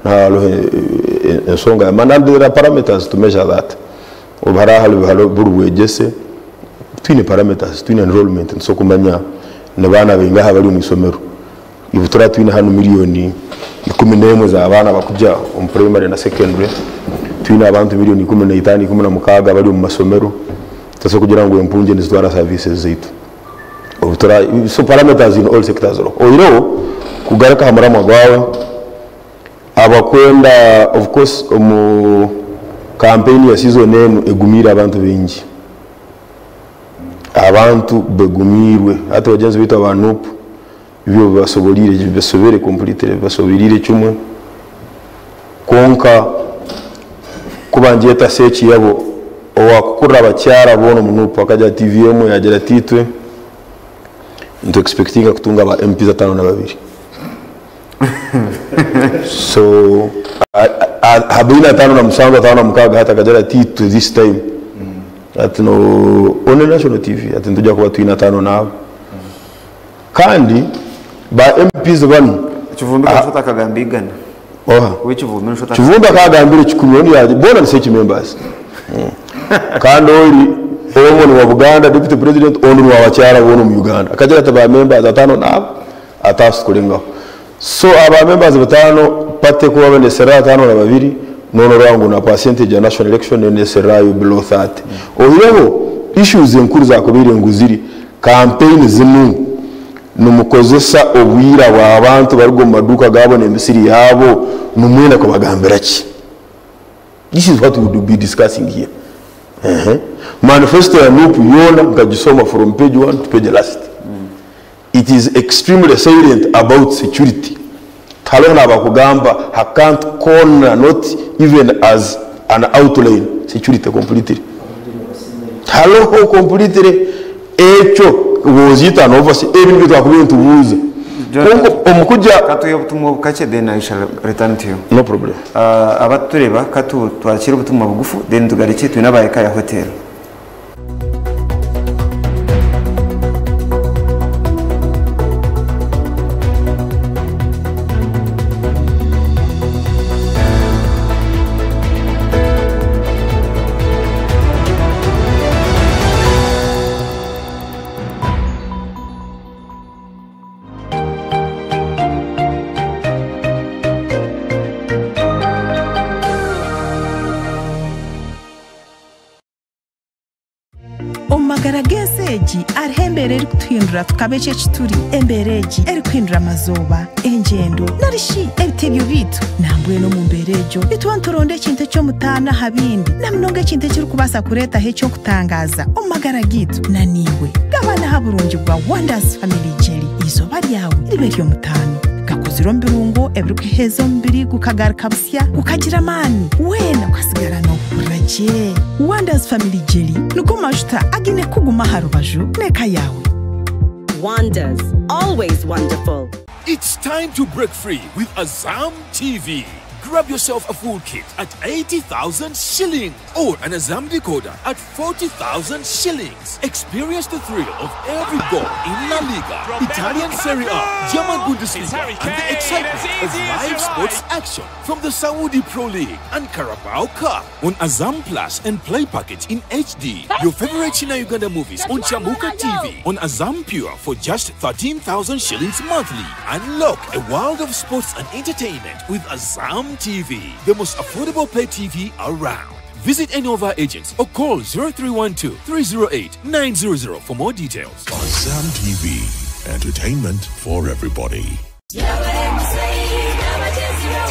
Hariho ensonga and there are parameters to measure that. Obu hariho hariho buri bwegyese twine parameters, twine enrollment, nitusobola kumanya ni baana baingaha bari omu isomero. Ibu tura twine hanu miliyoni ikumi n'emwe z'abaana bakujya omu primary na secondary, twine abantu miliyoni ikumi na itaano, ikumi na mukaaga bari omu masomero, tusobola kugira ngu empunje nizitwara services zaitu. Obu tura, so parameters in all sectors. Oireho kugaruka aha muramwa gwawe, abakwenda of course omu campaign ya season enu egumiire abantu baingi. Abantu begumiirwe hati bagyenzi baitu aba NUP byo bibasoborire, bibasobere completely, bibasoborire kimwe. Konka kubangyeta search yabo owakukurira abakyara boona omu NUP akajya TV emwe yagira ati itwe ntu expectinga kutunga aba MPs atano na babiri. So habina atano na musango atano na mukaga hata akajya ati itwe this time ati no on national TV ati ntujya kuba twina atano nabo. Kandi ba MPs bano Kivumbi kashota akagamba igana. Oha. We Kivumbi nshota Kivumbi akagambira kikumi ondi yaje bona ni search members. Kandi ori omwe ni wa Buganda deputy president ondi ni wa bakyara bona mu Uganda. Akagira ati ba members atano nabo atasukurengaho. So aba members batano pate kuba banesera atano na babiri nono rwangu na percentage ya national election nesera yo below 30. Oyireho issues enkuru zakubire nguziri campaign zinu numukozesa obwira bw'abantu bari mu maduka gabo n'emisiri yabo numwena kubagambira ki. This is what we would be discussing here. Manifesto ya NUP yona nkagisoma from page 1 to page last. It is extremely silent about security. Talona abakugamba hakant corner not even as an outline security completely. Haloho completely echo wozita no oversee ebintu twakubiye ntubuze. Konko omukuja katuye obutumwa bukake then I shall return to you. No problem. Abatureba katu twakira obutumwa bugufu then tugarike twinabaye kaya hotel. magara g'ensi egi hariho embeera erikutuhindura tukaba eki eki turi. Embeera egi erikuhindura amazooba, engyendo nari shi ebitebyo byaitu. Nambwenu omu mbeera egyo nituba nituronda ekintu eky'omutaano aha bindi na munonga ekintu ekirikubaasa kureetaho eky'okutangaaza omu magara gaitu. Na naiwe gabana aha burungi bwa Wonders Family Jelly eizooba ryawe ribe ery'omutaano. Gakozirwe omu birungo ebirikuheeza omubiri gukagaruka busya gukagira amaani weena okasigara noohurira gye. Wonders Family Jelly nigo majuta againe kukuguma aha rubaju n'eka yaawe. Wonders, always wonderful. It's time to break free with Azam TV. Grab yourself a full kit at 80,000 shillings or an Azam decoder at 40,000 shillings. Experience the thrill of every goal in La Liga, Italian Serie A, German Bundesliga, and the excitement of live sports action from the Saudi Pro League and Carabao Cup on Azam Plus and Play Package in HD. Your favorite China Uganda movies on Chamuka TV on Azam Pure for just 13,000 shillings monthly. Unlock a world of sports and entertainment with Azam TV, the most affordable pay TV around. Visit any of our agents or call 0312 308 900 for more details. Azam TV, entertainment for everybody.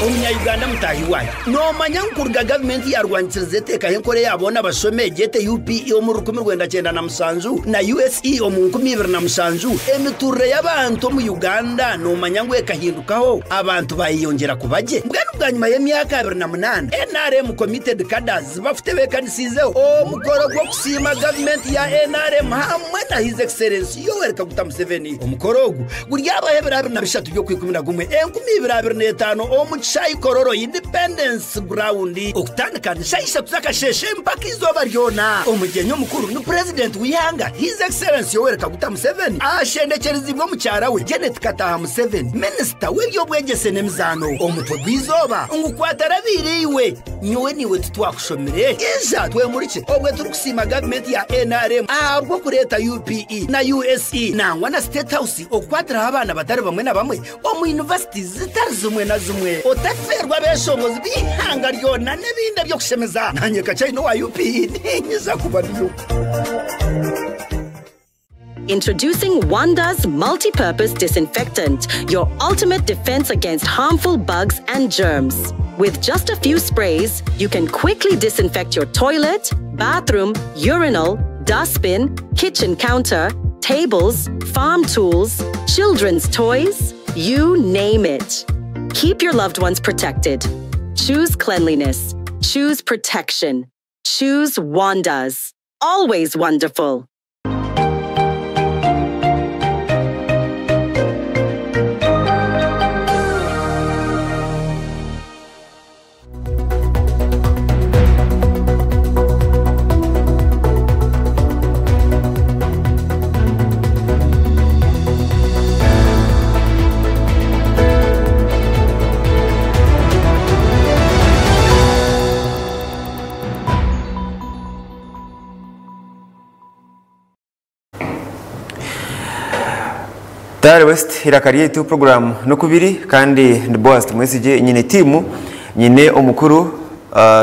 Omunya-Uganda mutaahi wangye, noomanya ngu kuruga gavumenti yaarwanyisiriza eteekaho enkora eya boona abashome egyete UPE omu 1997 na USE omu 2007, emituurire y'abantu omu Uganda noomanya ngu ekahindukaho abantu baayeyongyera kuba gye? Mbwenu bwanyima y'emyaka 28, NRM Committed Cadres bafutebeekanisiizeho omukoro gw'okusiima gavumenti ya NRM hamwe na His Excellency Yoweri Kaguta Museveni. Omukoro ogu guryabaho ebiro 23 by'Okwikumi na gumwe 2025 omu kishaayi Kololo Independence Ground okutandika ni shaaha ishatu z'akasheeshe mpaka eizooba ryona. Omugyenyi omukuru ni Purezidenti w'eihanga His Excellency Yoweri Kaguta Museveni ashendekyerezibwe omukyara we Janet Kataaha Museveni, Minisita w'eby'obwegyese n'emizaano. Omutwe gw'eizooba ngu kwatarabiire iwe, nyowe naiwe titwakushomire. Ija twemurikye obwe turikusiima gavumenti ya NRM ahabw'okureeta UPE na USE nangwa na State House okukwatiraho abaana batari bamwe na bamwe omu yunivasiti zitari zimwe na zimwe. Otafeerwa abeeshongozi b'eihanga ryona n'ebindi eby'okushemeza. Naanye Kachaina owa UPE niinyija kuba ndiyo. Introducing Wanda's Multi-Purpose Disinfectant, your ultimate defense against harmful bugs and germs. With just a few sprays, you can quickly disinfect your toilet, bathroom, urinal, dustbin, kitchen counter, tables, farm tools, children's toys, you name it. Keep your loved ones protected. Choose cleanliness. Choose protection. Choose Wanda's. Always wonderful. Tayari West iraka ryaitu program nokubiri kandi ndi Boaz Tumwesigye nyine timu nyine omukuru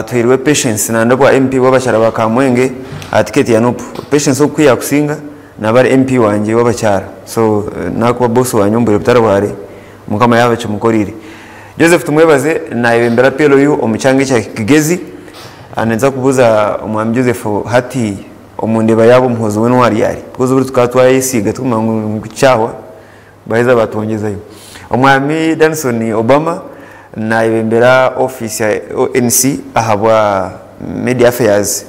tuhirwe Patience na ndobwa MP w'abakyara ba Kamwenge tiketi ya NUP. Patience okwiya kusinga nabari MP wanje w'abakyara so nakuba boss wanyu mbere butarware mukama yaba kimukorire. Joseph Tumwebaze nayebembera PLU omucyange cya Kigezi anenza kubuza omwami Joseph hati omundeba yabo omuhozi w'entwari yari kuko buri tukatwayisiga tumangu kucyahwa baheza batongezayo. Omwami Danson Obama nayebembera office ya ONC ahabwa Media Affairs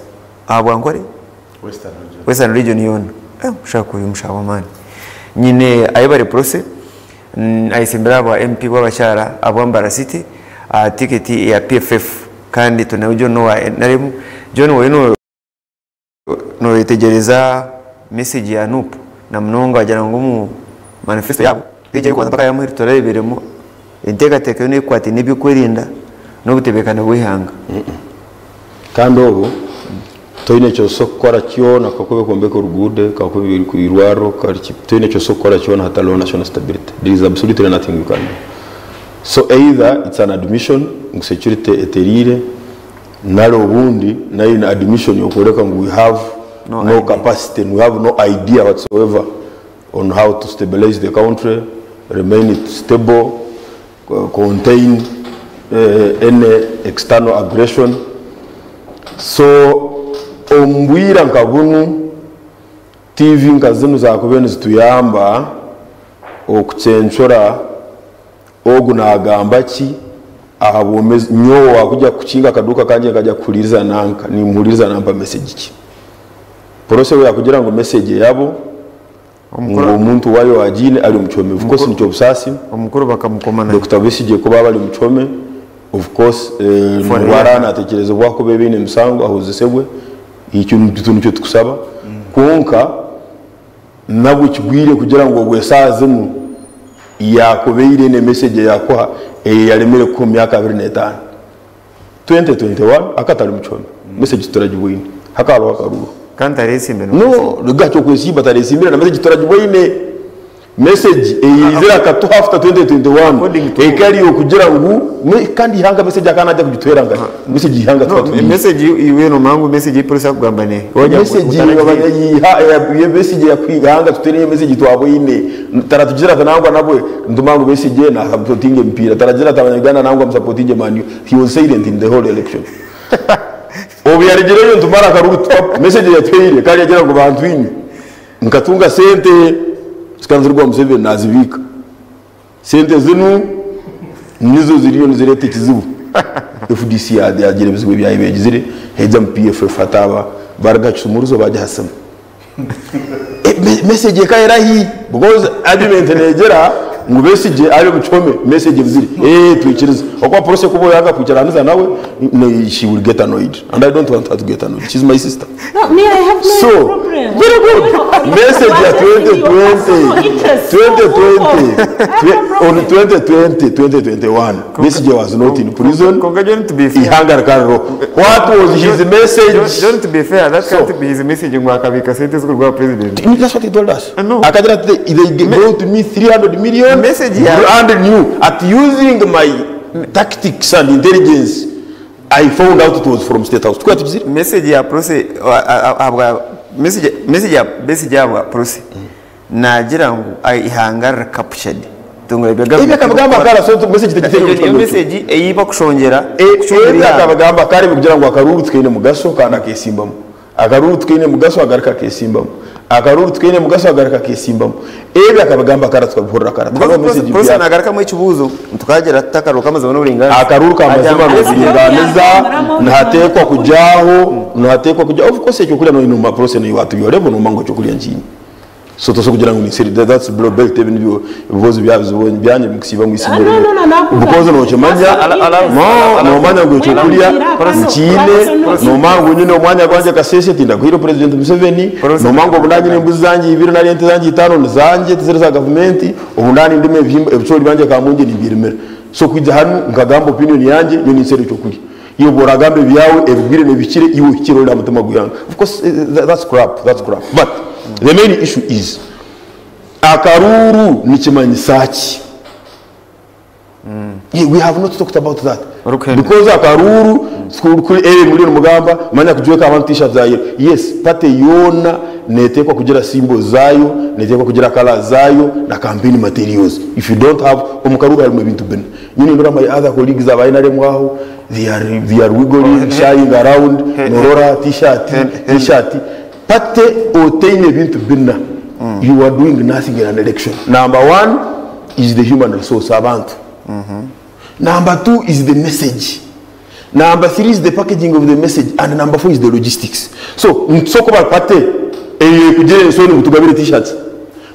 ahabwa nkore Western Region. Western Region yona. Ushaka uyu mushawa mani. Nyine ayibare process ayisembera aba MP w'abacyara abo Mbara City ticket ya PFF kandi tunawe John wa NRM John we no no yetegereza message ya NUP na munonga wagira ngo mu manifesto yabo bijye kwa mpaka yamuhiri toreberemo enteekateeka yo nekwate n'ebyokwerinda n'obutebekana bw'ihanga. Kandi obu toine kyoso kukora kyona kakube kwombeka oruguudo kakube kwirwaro toine kyoso kukora kyona hatariho national stability. There is absolutely nothing you can do. So either it's an admission ngu security eteriire nari obundi nayo ni admission yokworeka ngu we have no capacity, we have no idea whatsoever on how to stabilize the country, remain it stable, contain any external aggression. So omu bwira nka bunu, TV nka zinu zakubaire nizituyamba okucencura ogu nagamba ki aha bwomezi. Nyowe wakujya kukinga akaduuka kangye nkajya kuhuririza nanka, nimuhuririza nampa message ki? Polose we yakugira ngu message yabo ngu omuntu wayo agiine ari omu kihome. Of course nikyo obusaasi. Omukuru bakamukoma na Dokita Besigye kuba bari omu kihome, of course nibwo natekerezebwaho kuba ebiine emisango ahozesebwe. Ekyo nikyo tukusaba. Kwonka nabwo kigwire kugira ngu obwo esaaha zinu yakubaire ne message eyakuha eyaremire kuha omu myaka 25. 2021 akatari mu kihome message turagibwine, hakariho akaruru. Kandi taresimbe. No gakyo kwesimba tareesimbire na message turagibwine. Message eyizire akatuha after 2021 ekari okugira ngu kandi ihanga message akana ajya kugitwera nga message ihanga. No message iwe no mangu message ipolisi akugamba ne message yiha ye message yakwihanga tutere message twabwine taratugira tanangwa nabwe ndumangu message na supporting mpira taragira tabanyagana nangwa supporting Man U. He was silent in the whole election. Obu yarigireyo ntumara akarugu message yatweire kandi yagira ngo bantu inyu nkatunga sente zikanzirwa Museveni nazibika sente zinu nizo ziriyo nizireta ekizibu. FDC yagira ebizibu ebyayo byagizire heja mu PFF ataba barga kisumuruzo bajya hasema message ekaerahi because argument negera ngu Besigye ari mu kihome message ziri twikiriza okwa process kubo yanga kwicaraniza nawe, she will get annoyed and I don't want her to get annoyed. She's my sister. No, me, I have no So, problem. Very good. Message ya 2020, 2020, on 2020, 2021, Besigye was not in prison. John, to be fair. Ihanga rikariro. What was his message? John, to be fair, that can't be his message ngo akabika sente z'urwa president. That's what he told us. No. Akagira ati they brought me 300 million Message ya brand new. At using my tactics and intelligence, I found out it was from State House. Tukaba tugizire. Message ya prose abwa message ya Besigye abwa prose nagira ngo ihanga captured tungo Ebyo akabagamba kara so message tegitero. Iyo message eyiba kushongera. Ebyo akabagamba kare kugira ngo akaruru twine mugaso kandi akesimbamo. Akaruru twine mugaso agaruka akesimbamo. Akaruru twine mugaso agaruka akesimbamo. Ebyo akabagamba kara tukabihurira kara. Twaba message prose nagaruka mu ekibuzo tukagera takaruka amazima n'uburinganiza. Akaruru kamazima n'uburinganiza ntatekwa kujaho, ntatekwa kujaho. Of course ekyo kulya no inuma prose no iwatu yorevo no mango cyo kulya njini. So toso kugira ngo nisiri that's blow belt even ibyo bibozo byabyo byanye mukusiba mu isi. No, no, no, nakuga. Because no kimanya no no manya ngo cyo kulya nkine no mango nyine omwanya gwanje kasese tinda kuhiro President Museveni no mango bunanye n'imbuzi zanjye ibiro na rente zanjye itano zanjye tizere za government ubunani ndime ebicori banje kamunge nibirimera. So kwijya hano nkagamba opinion yanjye yo nisere cyo kulya. Iyo boragambe byawe ebigwire nebikire iwe kirorera mutima guyanga. Of course that's crap, that's crap. But the main issue is akaruru ni kimanyisaki. We have not talked about that. Okay. Because akaruru kuri ere muri mugamba manya kujweka abantu t-shirt zayo. Yes, pate yona netekwa kugira symbol zayo, netekwa kugira color zayo na campaign materials. If you don't have omukaruru harimo ebintu bene. Nyine ndora my other colleagues abayina remwaho they are wiggling, shying around, norora t-shirt, t-shirt. Pate oteine ebintu bina. You are doing nothing in an election. Number one is the human resource abantu. Number two is the message. Number three is the packaging of the message, and number four is the logistics. So nsoko pate kugere nsoni mutugabire t-shirts.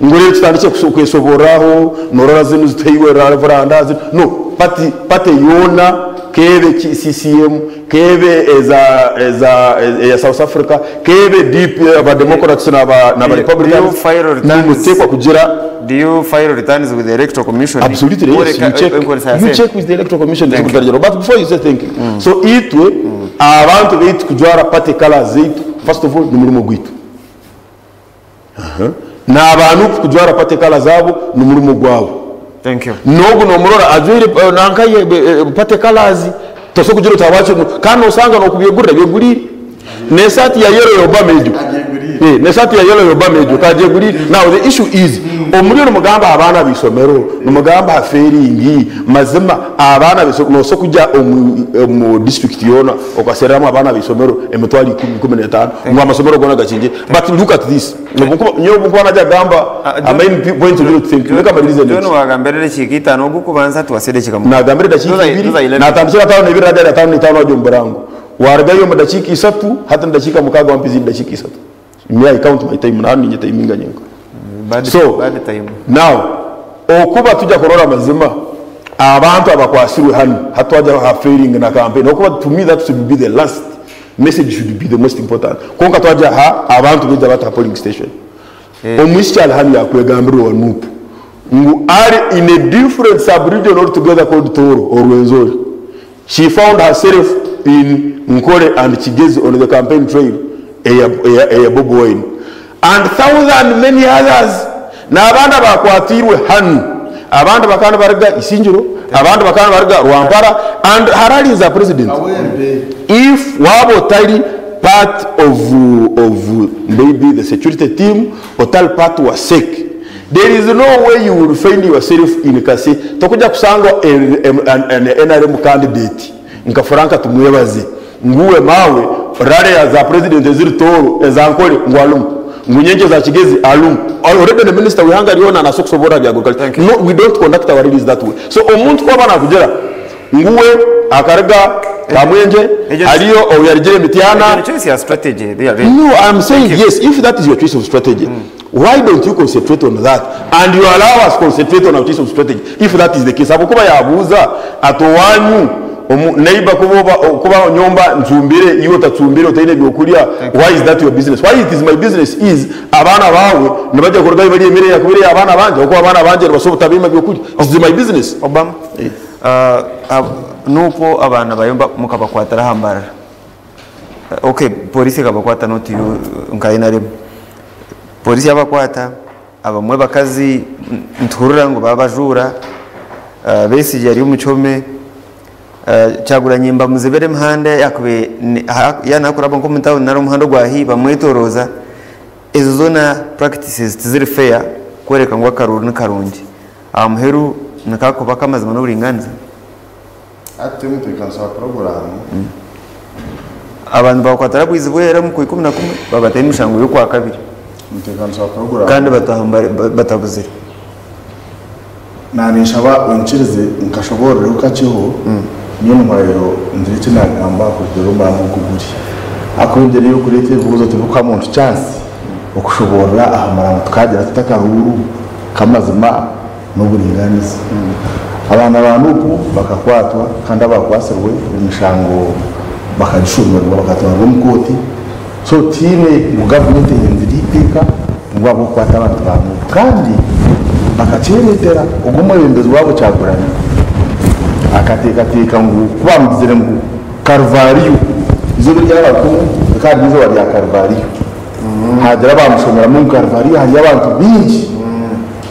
Ngore tutandike kwesoboraho norora zinu ziteiwe ravranda no pati pate yona kebe CCM kebe eza ya South Africa kebe DP aba Democrats na ba Republicans nimutekwa kugira. Do you file returns with the Electoral Commission? Absolutely, yes. You check with the Electoral Commission. But before you say thank you. So itwe abantu baitu kujwara party colors zaitu, first of all ni murimo gwitu. Na abantu kujwara party colors zabo ni murimo gwabo. Thank you. Nogu no murora ajwire nankaye party colors toso kugira utawacho kandi usanga no kubyegurira byegurire. Nesati ya yero Obama ejo. Eh, n'esaati ya yellow ya Obama egyo okagyeguriire. Now the issue is, omuriyo nimugamba aha baana b'eishomero, nimugamba aha failing, mazima abaana b'eishomero, noobaasa kugya omu omu district yoona okasereramu abaana b'eishomero emitwaro ikumi, ikuminetaano ngu amasomero goona gakingire. But look at this, obu nyowe obu nkuba naija kugamba Ah, main point ogira oti think, reka mbaririze John neki. wagambira edakiika itaano ogw'okubanza tuwase edakiika mukaaga. Nagambire edakiika Those are- ibiri, those are 11. natandikira ataano n'ebiri naija ahari ataano n'eitaano wagya omu burango. Warugayo omu dakiika isatu, hati ni dakiika mukaaga wampa ezindi dakiika isatu. Me I count my time, nanu ninye timinga nyenka. Bad, So, bad time. now, okuba tujya kurora amazima, abantu abakwasirwe hanu, hati twajya ha failing na campaign, okuba to me that should be the last message should be the most important. Konka twajya ha abantu beija bata ha polling station. Omwishiki ari hanu yakwegambirwa wa NUP ngu ari in a different sub-region altogether called Toro or Rwenzori. She found herself in Nkore and Kigezi on the campaign trail eya, eya, eya Bobi Wine and thousand many others. N'abandi abakwatiirwe hanu, abandi bakaba nibaruga Isingiro, abandi bakaba nibaruga Rwampara and harali za president. If waba otari part of, of maybe the security team, otari part wa SEC, there is no way you will find yourself in Kase. Tokujja kusanga an NRM candidate nka Frank Tumwebaze nguwe mawe rally ya za president eziri Toro eza Nkore ngu alumu ngu nyenje za Kigezi alumu already the minister wihanga ryona naso kusobora bya agriculture. No, we don't conduct our rallies that way. So omuntu kwaba nakugera nguwe akaruga Kamwenje hariyo obu yarugire Mityana. Ekyo ni choice ya strategy. They are No, I'm saying yes, if that is your choice of strategy, why don't you concentrate on that and you allow us concentrate on our choice of strategy if that is the case. Ahabw'okuba yabuuza ati owanyu omu neighbor kuba oba kuba onyomba ncumbire iwe otacumbire otaine byokurya, why is that your business? Why it is my business is abaana baawe nibajya kurugayo barya emere yakubire ey'abaana bangye ahabw'okuba abaana bangye nibasobola obutabima byokurya. It is my business. Obama, nupo abaana bayo mukabakwatira aha Mbarara. Okay, polisi ekabakwata not you nka NRM. Polisi yabakwata, abamwe bakazi nituhurira ngu babajuura, Besigye ari omu kihome, Kyagulanyi bamuzibira emihanda yakube yanakuraba nk'omu tawuni nari omuhanda ogwa haihi bamwetorooza. Ezo zoona practices tiziri fair kworeka ngu akaruuru ni karungi. Aha muheru nikakuba ak'amazima n'oburingaaniza. Hati omutebeekanisa wa puroguraamu. Abantu babakwatira bwizi bwera omu Kwaikumi-na-kumwe babataho emishango y'Okwakabiri. Omutebeekanisa wa puroguraamu. Kandi batabuzire. Naninshaba onkirize nkashoboororeho kakyeho, nyowe ntwayo ngire eki nagamba kurugiirira omuramo oku guri. Ahakuba engyeri y'okureeta ebibuuzo tibikuha muntu chance okushoboorora aha muramo tukagira tuta akaruuru k'amazima n'oburingaaniza. Abaana ba Nup bakakwatwa kandi abakwatsirwe emishango bakagishomerwa bakatwarwa omu kooti so tihaine ngu gavumenti ehenzire eiteeka ngu ahabw'okukwata abantu ba Nup kandi bakakyereetera ogwo omwebembezi waabo Kyagulanyi akateekateeka ngu ku baamugizire ngu Karuvariyo eizooba eri yaaba rikaba riri eizooba rya Karuvariyo haagira abaamushomeramu ngu Karuvariyo hariyo abantu baingi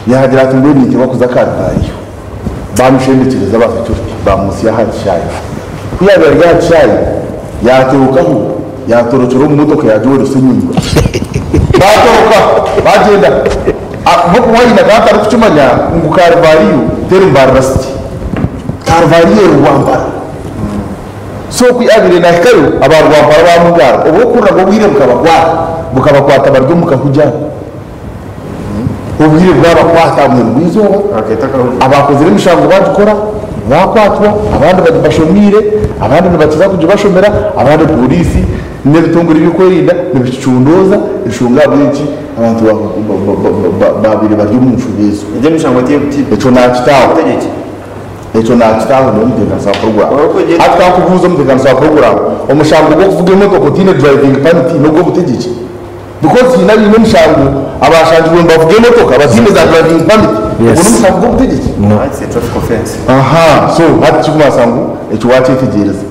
Yaagira ati, Mbwenu ninteekwa kuza Karuvariyo. Baamushendekyereza aba security, baamuhitsya aha kishaayi. Ku yaabaire ari aha kishaayi, yaatorokaho, yaatorokyera omu motoka yaagyoresa enyima. Baatoroka, baagyenda. Bobi Wine akaba atarikukimanya ngu Karuvariyo teri Mbarara City. Karuvariyo eri Rwampara. So ku yaabaire naahikayo, aba Rwampara baamugaara. Obwo okurira ngu obwire bukabakwata, bukabakwata bari omu kahugi ako. Obwire bwabakwata aha muheru gw'eizooba, abaakozire emishango baagikora, baakwatwa, abandi bagibashomiire, abandi nibakiza kugibashomera, abandi pooriisi n'ebitongore eby'okwerinda nibikicondooza enshonga ahabw'enki abantu baabaire bari omu nshobe ezo. Ekyo naakitaaho. Ekyo naakitaaho nyowe omutebeekanisa wa puroguraamu. Hati ka nkubuuze omutebeekanisa wa puroguraamu, omushango gw'okuvuga emotoka otaine driving permit n'ogw'obutegyeki? Because haine abaine emishango abashangirwe nibavuga emotoka bataine za driving permit, ogwo n'omushango gw'obutegyeki? Aha, so hati kirikumanyisa ngu ekyo wakyetegyereza.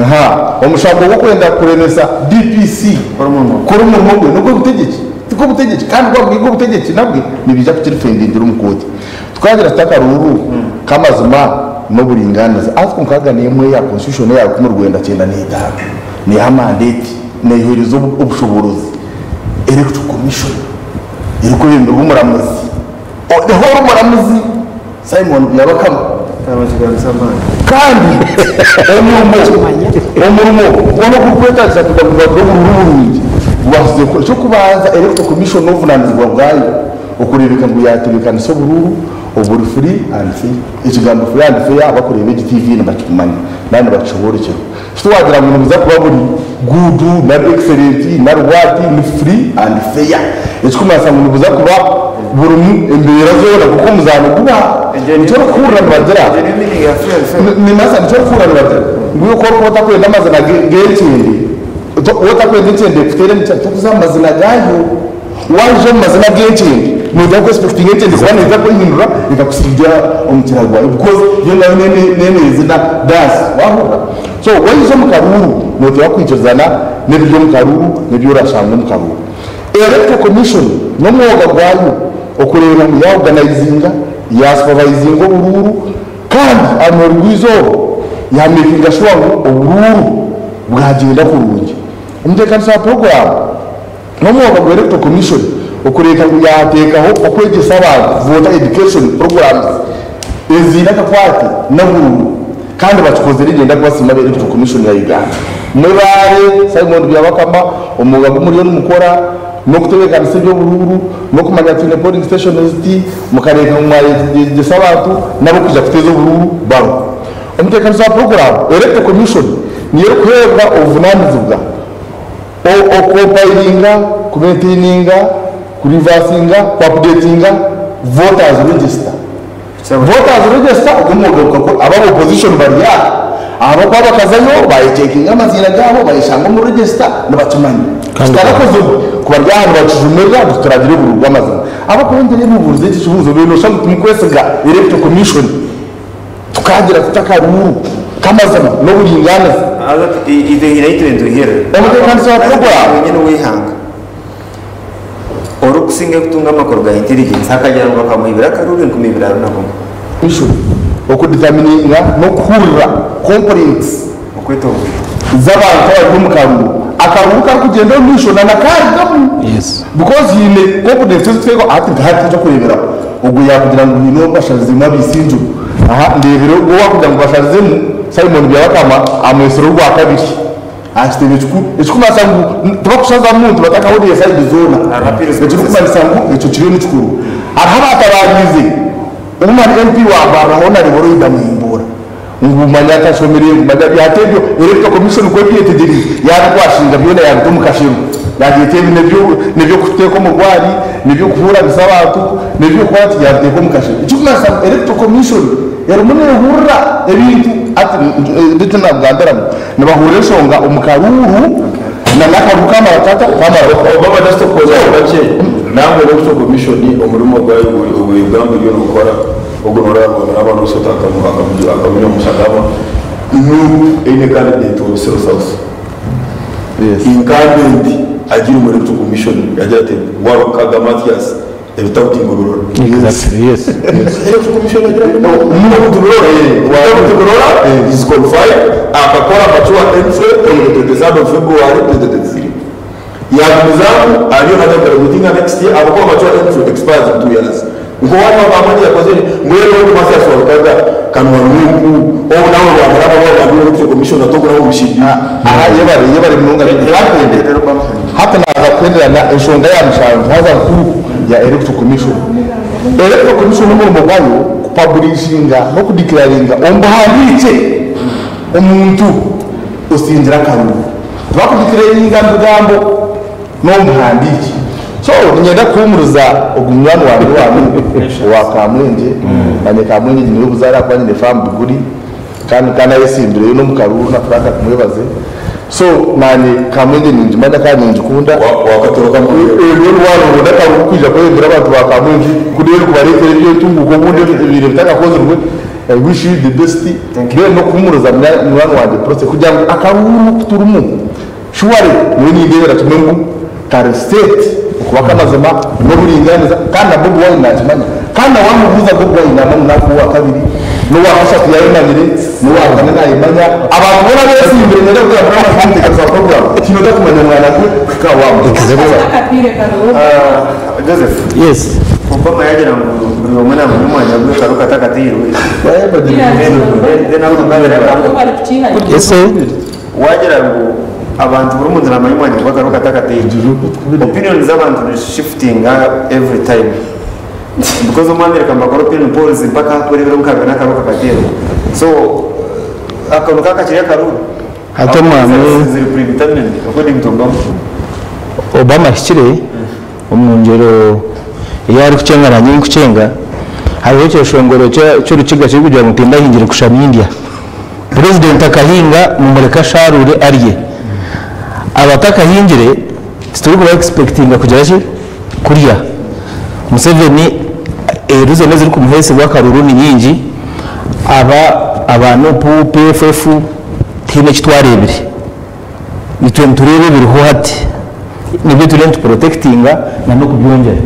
Aha, omushango gw'okwenda kuremesa DPC kukora omurimo gwe n'ogw'obutegyeki? Tigw'obutegyeki kandi gwaba guri ogw'obutegyeki nabwe nibaija kukirifendingira omu kooti. Tukagira tuta akaruuru k'amazima n'oburingaaniza? Article 61 eya Constitution eya 1995 neeha mandate, neehereza obushoboorozi. Electoral Commission erikwebemberwa omuramuzi the whole omuramuzi Simon Byabakama. Kandi omurimo gwona ogurikwetagisa kugira ngu bagire obururu burungi gubasize kukora. Ekyokubanza, Electoral Commission n'obuvunanizibwa bwayo okureebeka ngu yatebeekanisa obururu oburi free and fair. Ekigambo free and fair abakureeba egi TV nibakimanya nari nibakishoboorokyerwa. Titwagira ngu nibuza kuba buri good nari excellent nari what, ni free and fair. Ekirikumanyisa ngu nibuza kuba burimu embeera zoona nk'oku omuzaano guba. Nikyo orikuhurira nibagira, nimanyisa nikyo orikuhurira nibagira ngu iwe ku orikuba otakwenda amazina g'enkyende, waaba otakwenda enkyende ekuteere omu kyaro, tokuza omu mazina gaayo. Waija omu mazina g'enkyende, noija ku expectinga enkyende kuba neija kwehindura ekakusiiga omukira gwayo because yo nayo neezina dance, waahurira? So waija omu karuuru, nooteekwa kwikirizana n'ebiri omu karuuru n'ebi orashanga omu karuuru. Electoral Commission n'omwoga gwayo okureeba ngu ya organizinga, ya supervisinga oburuuru kandi aha muheru gw'eizooba ya makinga sure ngu oburuuru bwagyenda kurungi. Omuteekanisa wa puroguraamu n'omwoga gwa Electoral Commission okureeka ngu yaateekaho okwegyesa abantu, voter education programs, eziine akakwate n'oburuuru kandi bakikozire niinyenda kubasiima aba Electoral Commission ya Uganda. Mwebaare Simon Byabakama omwoga gu muriyo nimukora n'okutebeekanisa eby'oburuuru n'okumanya twine polling stations ziti mukareeka ngu mwayegyesa abantu n'ab'okwija kuteeza oburuuru bariho. Omuteekanisa wa puroguraamu, Electoral Commission niyo erikuheebwa obuvunaanizibwa Okukompayiringa, kumentaininga, kurivasinga, ku apudetinga voters register. Voters register ogwo omwoga gukakora aba opposition bari aha ahabw'okuba bakazayo bayechekinga amaziina gaabo bayeshanga omu register nibakimanya. Kitarakozirwe ku bari aha nibakijumirira ngu tituragire obururu bw'amazima. Abakurengera ebibuurize eki kibuuzo baine noshusha ngu timukwesiga Electoral Commission. Tukagira tuta akaruuru k'amazima n'oburingaaniza? Haza itwe haine ahu turi nituhirira. Omutebeekanisa wa puroguraamu. Wenyine ow'eihanga orikusinga kutunga amakuru ga intelligence akagira ngu bakamwibira akaruuru 2021. Mission, Okuditamininga n'okuhurira complaints z'abantu abari omu karuuru. Akaruuru karikugyenda omu maisho na nakarugamu because haine complaints ezitwega hati nka hati eky'okureeberaho Ogwo yaakugira ngu haine ou basharizemu abaisingiro. Aha ndeebire ogwo owaakugira ngu basharizemu Simon Byabakama amwetsire orwakabiri aha kitebe kikuru. Ekirikumanyisa ngu tibakushazamu muntu batakahuriire sayidi zoona. Ekirikumanyisa ngu ekyo kiriyo nikikorwa. Hariho abaatabaariize Woman MP wa Mbarara Honarebo Loida Muhimbuura. Ngu manya tashomire, ngu manya hati ebyo Electoral Commission ku ebyetegyereize yaabikwashinga byona yaabita omu kasheru. Yaagira eti ebi n'eby'okuteeka omu rwari, n'eby'okuhuuranisa abantu, n'eby'okuba ati yaabiteeka omu kasheru. Ekirikumanyisa ngu Electoral Commission erimu neehurira ebintu hati nikyo naakugambira ngu nibahurira enshonga omu karuuru na n'akaruuru kaamara kata kaamara kukora. Obama just okukozesa bakye nangwa Electoral Commission omurimo gwayo guri ogw'ebigambo ebyo orikukora. Ogu nooraba nooraba n'oshota akamunywa omu shagama. Nup eine candidate wa Busiro South. Incumbent agiire omu Electoral Commission yagira ati Warukaga Mathias ebitabu tinkubirora. Electoral Commission yagira ngu no, ebitabu tubirora, ebitabu tubirora, is qualified, akakora mature entry on the 23rd of February 2023. Yagumizamu ariyo naija kugraduatinga next year ahabw'okuba mature entry expires in 2 years. Nkowaani owamani yakozire ngu reero ogu Mathias Walukaga kanwa nuuku obu nawe bamuraba wagambira Electoral Commission ati ogu nawe omushidi. Aha yebare yebare munonga hati naaza kuhenderana enshonga ya mushanju haza nkuru ya Electoral Commission. Electoral Commission omurimo gwayo kupaburishinga n'okudeclaringa omu buhandiikye omuntu osingire akaruuru. Tibakudeclaringa mu bigambo n'omu buhandiikye. So niinyenda kuhuumuriza ogu munywani wangye owa owa Kamwengye, manya Kamwengye nyineyo obuzaare ahakuba nyine faamu Biguri kandi nkaba nayesimbireyo n'omu karuuru na Frank akumwebaze. So naanye Kamwengye ningimanya kandi ningikunda. Wakatoroka Kamwengye. Mbwenu waaba nooronda akaruuru kwija kwebembera abantu ba Kamwengye kunu kubareetera eby'entunguuka obundi ebibaire bitakakozirwe, I wish you the best. Then n'okuhuumuriza munywani wangye Prossy kugira ngu akaruuru ku turimu Surely nyowe nindeebera kimwe ngu kari set okuba ak'amazima n'oburingaaniza kandi na Bobi Wine naakimanya. Kandi na waamubuuza Bobi Wine naamanya omunaku owakabiri, n'owakashatu yaayemanyire, n'owakana naayemanya. Abantu boona abeesimbire nibaija kugira ngu Rama Omutebeekanisa wa puroguraamu, tihaine otakumanya mwana gwe kuhika aha waamubuuza. Joseph. Yes. Obama yaagira ngu buri omwe naamanya omwanya gwe karuka atakateirwe. Then Ese. Waagira ngu abantu buri muntu naamanya omwanya gwe akaruka atakateirwe. Opinion z'abantu nizishifutinga every time. Because omu America nibakora opinion polls mpaka aha kureebera omu kabiina akaruka kateerwa. So akantu ka kakiri akaruru. Hati omwami. Ziri predetermined according to Obama. Obama ahikire omu ngyero ei arikukyenga nanye ei nkukyenga. Hariho ekyeshongoro ky'orukiga kirikugira ngu tindahingire kusha nindya. Purezidenti akahinga mumureke asharuure arye. Abatakahingire titurikuba expectinga kugira ki? Kurya. Museveni reason ezirikumuheesibwa akaruru ni nyingi, aba aba Nup, PFF tihaine eki twareebire. Itwe nitureeba ebiriho hati nibyo turiyo nituprotectinga na n'okubyongyera.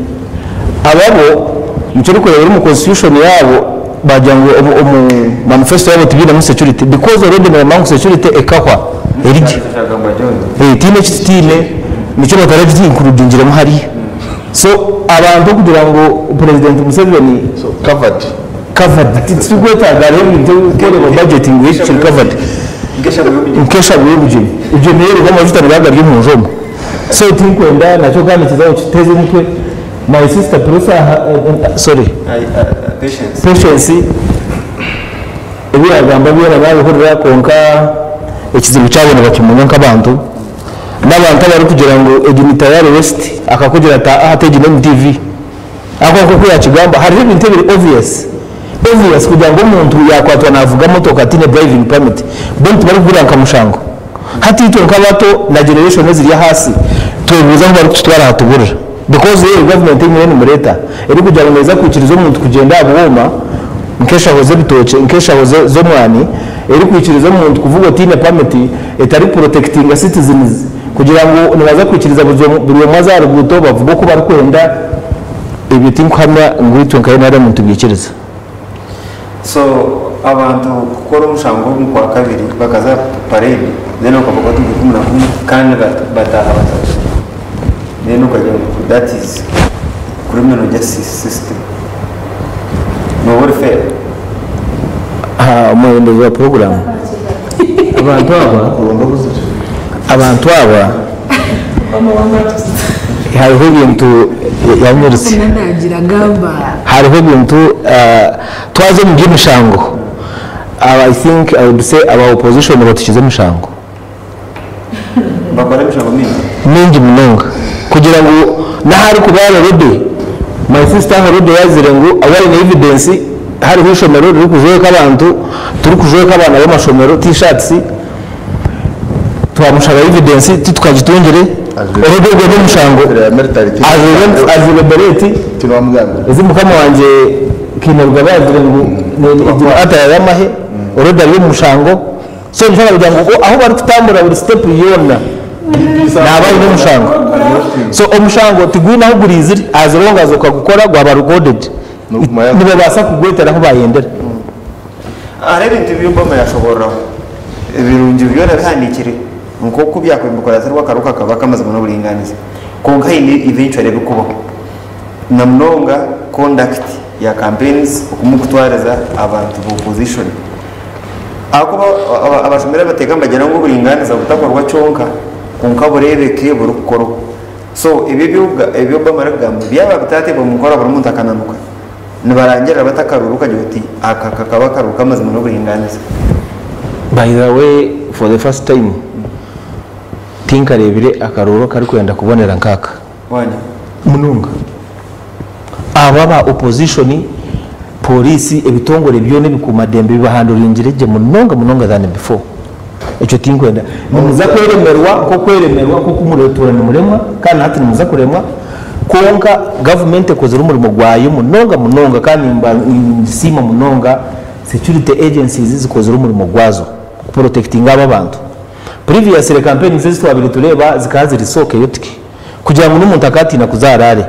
Aba bo nikyo orikureebera omu constitution yaabo baagira ngu omu manifesto yaabo tibainemu security because already nibamanya ngu security ekahwa eri gye. Tihaine eki tutaine nikyo bataragi includingiremu hariya. So abantu okugira ngu Purezidenti Museveni Covered. Covered. Titurikwetaaga hariho ebintu ebirikukorerwa budget ngu eki kiri covered. Nk'eshabu y'obugyenyi. Ebyo neereeba amajuta nigaba gari omu nju omwo. So tinkwenda nakyo kandi kize aho kituteeze omutwe. My sister Prosa sorry. Patience ebi yaagamba byona naabihurira kwonka ekizibu kyabo nibakimanya nk'abantu. N'abantu abarikugira ngu egi ni Tayari West akakugira ati aa hati egi ni MTV. Ahakuba nk'oku yaakigamba hariho ebintu ebiri obvious, obvious kugira ngu omuntu yaakwatwa naavuga motoka ataine driving permit bo tibarikugurira nka mushango. Hati itwe nk'abato na generation eziri ahaasi twebuuza ahu barikututwara hatuburira because eyo government ei muriyo nimureeta erikugira ngu neeza kwikiriza omuntu kugyenda aha bwoma nk'eshaho z'ebitookye, nk'eshaho z'omwani, erikwikiriza omuntu kuvuga otaine pamiti, etarikupurotekitinga citizens kugira ngu nibaza kwikiriza buri omwe aze aha ruguuto bavuge oku barikwenda, ebyo tinkuhamya ngu itwe nka NRM nitubyikiriza. So abantu kukora omushango omu kwakabiri bakaza aha parade then bakavuga bati 11 kandi bataaha batatu then okagira ngu that is criminal justice system nooba ori fair? Aha omwebembezi wa puroguraamu abantu aba abantu aba hariho ebintu yanyeretse hariho ebintu twaza omu by'emishango I think I would say aba opposition batukiza emishango. Bakora emishango mingi? Mingi munonga. Kugira ngu n'ahu arikuba already, my sister already yazire ngu ahu aine evidence hariho eishomero ririkujweka abantu, turikujweka abaana b'amashomero t-shirts, twamushaba evidence titukagitungire, already ogwo n'omushango, ajwaire beret ezi mukama wangye Kainerugaba yazire ngu attire y'amahe, already ari omu mushango. So nikyo nakugira ngu ahu barikutambura buri step yoona naaba aine omushango. So omushango tigwine ahu guriizire as long as okagukora gwaba recorded nibabaasa kugwetera ahu bayendera. Hariho ebintu ebi Obama yashoboororaho ebirungi byona bihandiikire nk'oku byakubaire nibikuratirwa akaruka kakaba ak'amazima n'oburingaaniza. Kwonka haine eventually ebirikubaho na munonga conduct ya campaigns oku murikutwariza abantu ba opposition. Ahakuba abashomire amateeka nibagira ngu oburingaaniza butakorwa kyonka kwonka bureebeke burikukorwa. So ebyo ebi Obama arikugamba byaba bitateebwa omu nkora buri muntu akananuka, nibarangirira bata akaruuru okagira oti aka kakaba akaruuru k'amazima n'oburingaaniza. By the way for the first time tinkareebire akaruuru akarikwenda kubonera nk'aka. Wanya. Munonga. Abo aba opposition, pooriisi, ebitongore byona ebikuumadembe bibahanduringire gye munonga munonga than before. Ekyo tinkwenda. Nimuza kweremerwa nk'okweremerwa nk'oku murikutuura nimuremwa kandi na hati nimuza kuremwa kwonka gavumenti ekozire omurimo gwayo munonga munonga kandi ningisiima munonga security agencies zikozire omurimo gwazo kuprotectinga abo abantu. Previously campaigns ezi twabaire tureeba zikaba ziri so chaotic kugira ngu n'omuntu akaatiina kuza aharaare.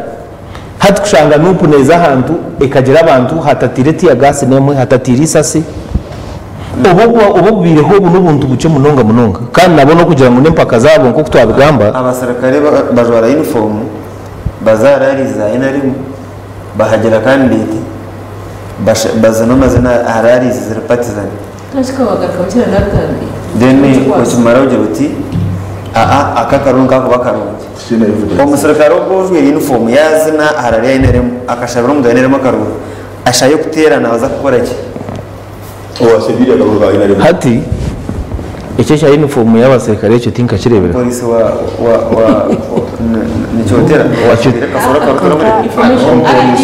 Hati kushanga NUP neeza ahantu ekagira abantu hatatiire tear gas n'emwe, hatatiire isasi, obu obu obubaireho obu n'obuntu bukye munonga munonga kandi nabo n'okugira ngu n'empaka zaabo nk'oku twabigamba. Abaserukare bajwara yunifoomu baza aha rallies za NRM bahagira candidate bazina amazina aha rallies ziri partisan. Then okimara ogira oti aa aka akarungi kakuba karungi. Omuserukare ogwo ojwaire yunifoomu yaazina aha rally ya NRM akashabira omuntu wa NRM akarungi ashaaha y'okuteera naaza kukora ki? Hati ekyo ekya yunifoomu y'abaserukare ekyo tinkakireebireho. Poliisi wa wa wa nikyotera Information RDC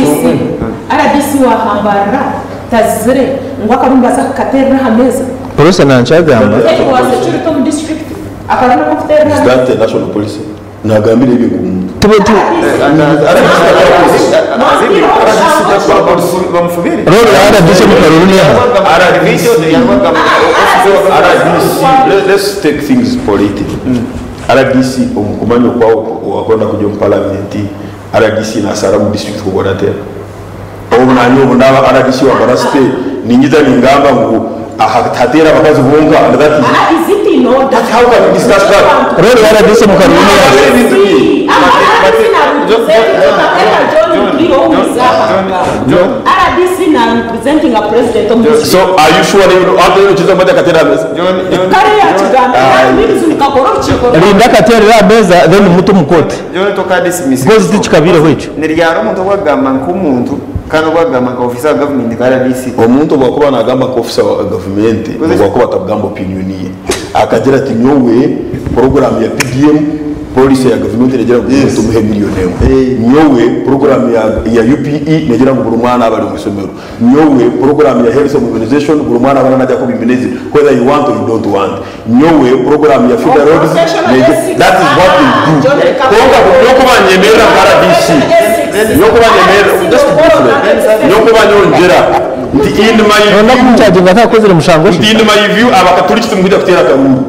RDC wahambarira tazire ngu akarungi baza kukaterera aha meeza. Porosa nankyagamba. Teri wa security omu district akarungi kokuterera Is aha that a national policy? Nagambire ebyo ngu Tube tu Role ya RDC omu karuru neha? RDC, let's take things politically. RDC omu kumanya okwawo wakwenda kujya omu parliament, RDC nasara mu district kugora tera. Obu nanye obu ndaba RDC wa Barasite ninyiza ningamba ngu aha hatera abakazi bonka and that is Ah, is it in order? But how can we discuss that? Role ya RDC omu karuru neha? RDC na representing a president omu district. So are you sure you know ino kiza mbata katera meza? Kare yakigamba kandi mukakora orukiiko. Rinda akateerera aha meeza then mute omu kooti. John tokadismiss. Because tikikabiireho ekyo. Niryara omuntu owagamba nk'omuntu kandi owagamba nka officer wa government nka RDC. Omuntu obwakuba nagamba nka officer wa government obwakuba atakugamba opinion ye akagira ati nyowe program ya PDM policy ya government negira ngu yes. Tumuhe miliyoni emwe, nyowe program ya UPE negira ngu buri mwana aba ari mu isomero, nyowe program ya health organization buri mwana abana najya kuba iminezi whether you want or you don't want, nyowe program ya feeder roads that is what they do. Konka nyokuba nyemerera nka RDC, nyokuba nyemerera just briefly, nyokuba nyongera nti in my Nonda kumucharginga atakozire mushango shi. nti in my view abakatoliki tumujya kutera akaruru,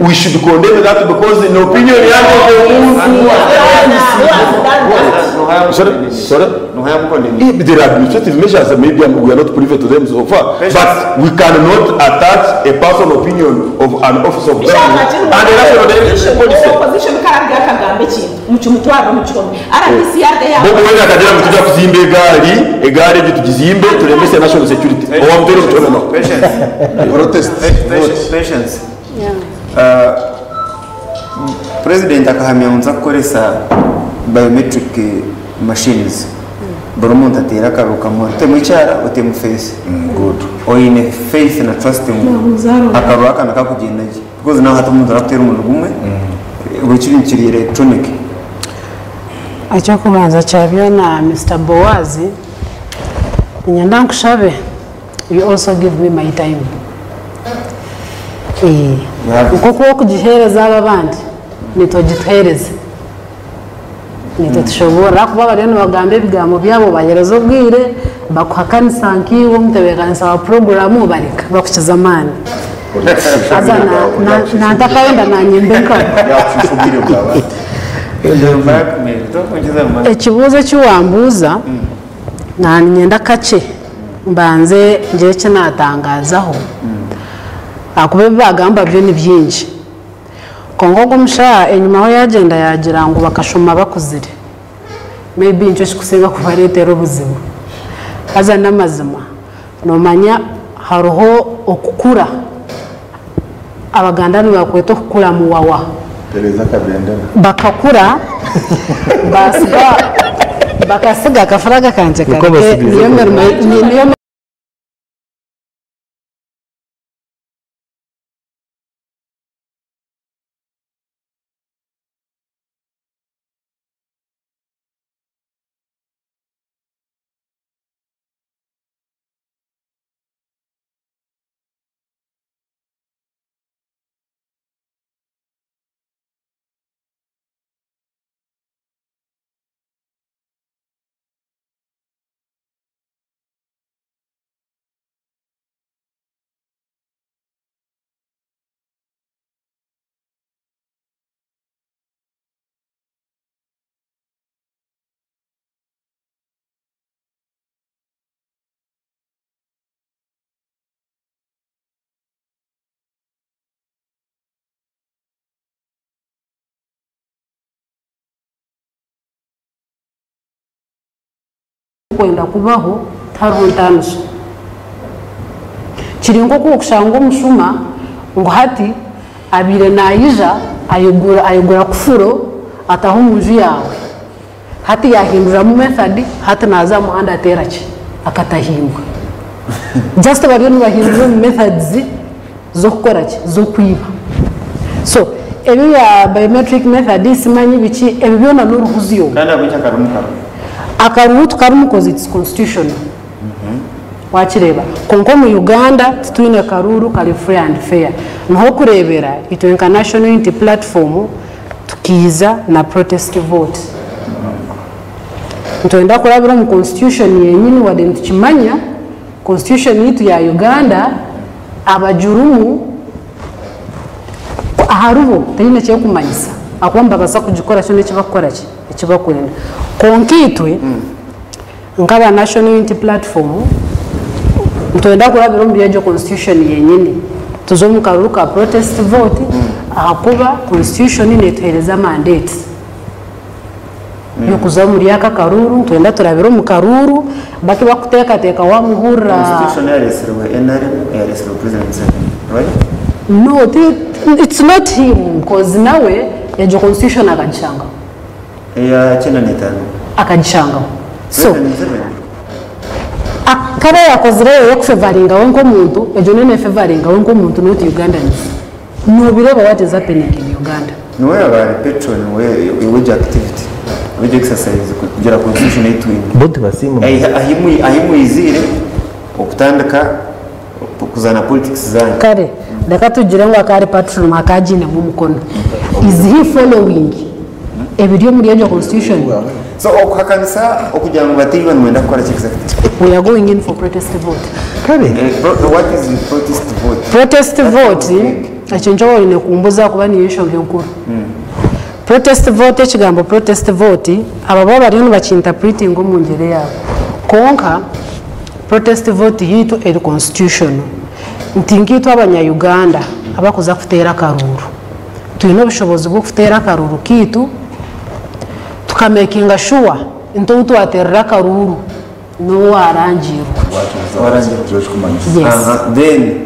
we should condemn that because in opinion yange omuntu. Sorry, sorry. If there are administrative measures, maybe we are not privy to them so far. But we cannot attach a personal opinion of an officer of government and a national policy. Opposition karabwe akagamba ekintu mukimutwarire omu kihome RDC yarga. Bobo wena akagira ngo tujya kuzimba egari, egari egyo tugizimbe turemese national security. Owamutere omu no. Protest. Patience. President akahamya ngu nza kukoresa biometric machines buri muntu ateera akaruru kamwe otemu ekyara otemu face. Good. Oine faith na trust ngu akaruru aka nakakugyenda gye because nawe hati omuntu arakuteera omuriro gumwe buri kintu kiri electronic. Ekyokubanza kya byona, Mr Boaz, niinyenda nkushabe you also give me my time. Nk'oku okugiheereza aba abandi nitwe gituheereze nitwe tushobora kuba bariyo nibagamba ebigambo byabo bahereza obwire bakuhakanisa nkiiwe omutebeekanisa wa puroguramu bareka bakukiza amaani haza nantakayenda nanyimba enkabo. Ekibuuzo eki wambuuza nanyenda kakye mbanze ngire eki natangazaho ahakuba ebi bagamba byo ni bingi konka ogwo omushaija enyima aho yagyenda yagira ngu bakashoma bakuzire maybe nikyo kikusinga kubareetera obuzibu. Haza n'amazima noomanya hariho okukura Abaganda nibakweta okukura muwawa. Tereza akabendera. Bakakura basiga bakasiga akafuraga kangye Niko kareke basigize niyo mirimo niyo. ogukwenda kubaho tihariho ntaaniso. Kiri nk'oku okushanga omushuma ngu hati abaire naija ayigura ayigura kufuro ataha omu nju yaawe hati yaahinduramu method hati naaza aha muhanda ateera ki? Akatahimbwa. Just bariyo nibahindura omu methods z'okukora ki? Z'okwiba. So ebi ebya biometric method simanyi biki ebi byona n'oruhuzyo. Kandi ahabw'enki akarumu karimu? Akaruhu tikarimu coz it's constitutional. Wakireeba? Kwonka omu Uganda titwine karuuru kari free and fair. Niho okureebera itwe nka National Unity Platform tukiiza na protest vote. Nitwenda kurabira omu constitution yenyini wadde nitukimanya constitution yaitu ya Uganda abagirimu aharibo teine ekyekumanyisa ahakuba nibabaasa kugikora kyona eki bakukora ki? Eki bakwenda. Kwonka itwe Nk'aba National Unity Platform, nitwenda kurabira omuri egyo constitution yenyini tuze omu karuru ka protest vote ahakuba constitution netuhereza mandate y'okuza omuri aka akaruru, nitwenda turabire omu karuru bati bakuteekateeka wamuhurira. Constitution eyaresirwe NRM eyaresirwe President Museveni right? No, it's not him coz nawe egyo constitution akagishangaho. Eya 95. Akagishangaho. So, akaba yakozire eyo ey'okufevaringa we nk'omuntu, egyo nayo nefevaringa we nk'omuntu not Ugandans. Nobireeba what is happening in Uganda. Niwe yaaba ari patron w'egyo activity, w'egyo exercise kugira constitution ei twine. Bo tibasiima. Ahi mwiziire okutandika kuzaana politics zaanyu. Kare, reka tugire ngu akaba ari patron akaagiinemu omukono. Is he following ebiri omuri egyo constitution? So okuhakanisa okugira ngu batairwe nimwenda kukora ki exactly? We are going in for protest vote. Kare. What is protest vote? Protest vote, ekyo nikyo waaba oine kumbuza ahakuba niyo enshonga enkuru. Protest vote, ekigambo protest vote, aba bo bariyo nibakintapuretinga omu ngyera eyaabo. Kwonka Protest vote yaitu eri constitutional. Nti nkaitwe abanya Uganda abakuza kuteera akaruuru, twine obushobozi bw'okuteera akaruuru kaitu tuka makinga sure nti ou twateerera akaruuru n'owarangiirwa. Yes. Then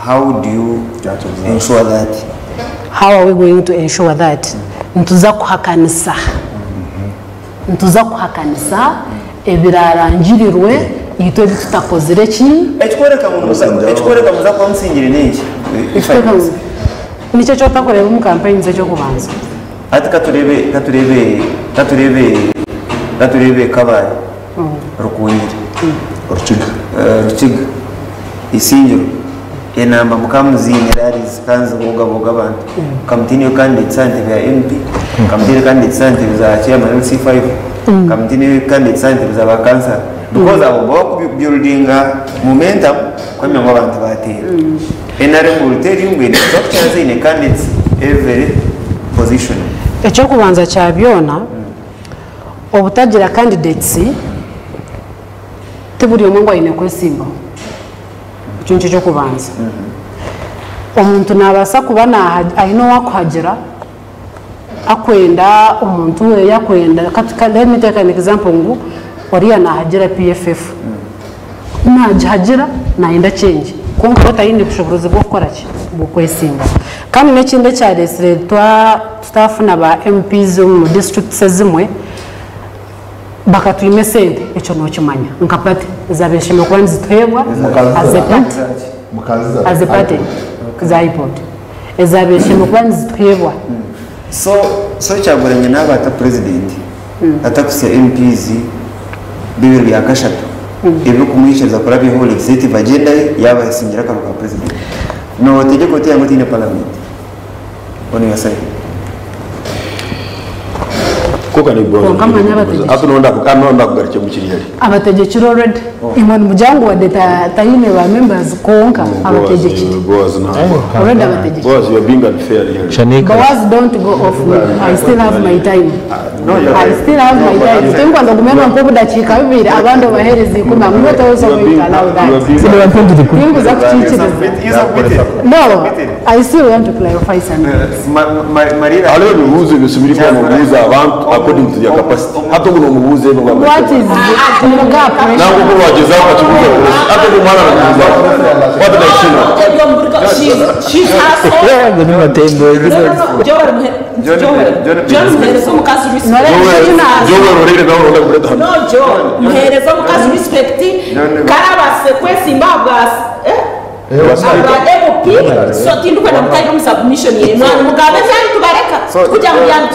how do you ensure that? How are we going to ensure that? Nituza kuhakanisa. Nituza kuhakanisa ebirarangirirwe itwe ebi tutakozire ki? Ekikworeka ngu nimuza ekikworeka ngu muza kuba musingire n'enki? Ekikworeka ngu niki eki otakureeba omu campaigns eky'okubanza? Hati katureebe katureebe katureebe katureebe Kabale, Rukungiri, Rukiga. Rukiga, Isingiro, Enamba mukaba muziine rallies kandi ziboogaboga abantu. Kamutiineyo candidates aha ntebe ya MP, kamutiineyo candidates aha ntebe za chairman LC5, kamutiineyo candidates aha ntebe za ba councillor. Because abo boba bakubuildinga momentum kuhamya ngu abantu bateera. NRM will tell you ngu eine structures, eine candidates every position. Eky'okubanza kya byona, obutagira candidates ti buri omwe ngu aine kwesimbaho. Ekyo nikyo ky'okubanza. Omuntu naabaasa kuba aine ou arikuhagira, akwenda omuntu we akwenda, let me take an example ngu oriya naahagira PFF, ku naagihagira naayenda change kwonka we taine bushoboorozi bw'okukora ki? Bw'okwesimbaho. Kandi n'ekindi ekyareetsire tutaafuna ba MPs omu districts ezimwe, Bakatwima esente ekyo nokimanya nka party ezabaire zishemereire kuba nizituheebwa as a party as a party za IPOD ezabaire zishemereire kuba nizituheebwa. So so Kyagulanyi naaba ata president atakusya MPs b'ebiro bya kashatu ebirikumwikiriza kurabyaho legislative agenda ye yaaba asingire akaruru ka president. Notegyeka ota eihanga otaine parliament? On your side. Kwonka manya abategyeki. Abategyekire already. Imwe nimugira ngu wadde taine ba members kwonka abategyekire. Already abategyekire. Boaz don't go off me. I still have my time. I still have my time. Tinkwenda ogume nompa obudakiika bubiri abandi obaheereze ikumi. I'm not also going to allow that. Tinkuza kukiikiriza. No, I still want to clarify something. Hariho ebibuuzo ebyo oshemereire kuba noobuuza abantu According to their capacity. Hati ogu nomubuuza ebyo ngu What is Nangwa ogu wagezaho akakibuuza kuresi. Hati ogu omwana arakibuuza. What does she know? John muhereza omukazi respect. Joel orire nawe oronda kureta hano. No John, muhereza omukazi respect. Karabase kwesimba bwa abwa MP, so tindikwenda kutagira omu submission ye. Mwana mugabe byari tubareka. Kugira ngu byari.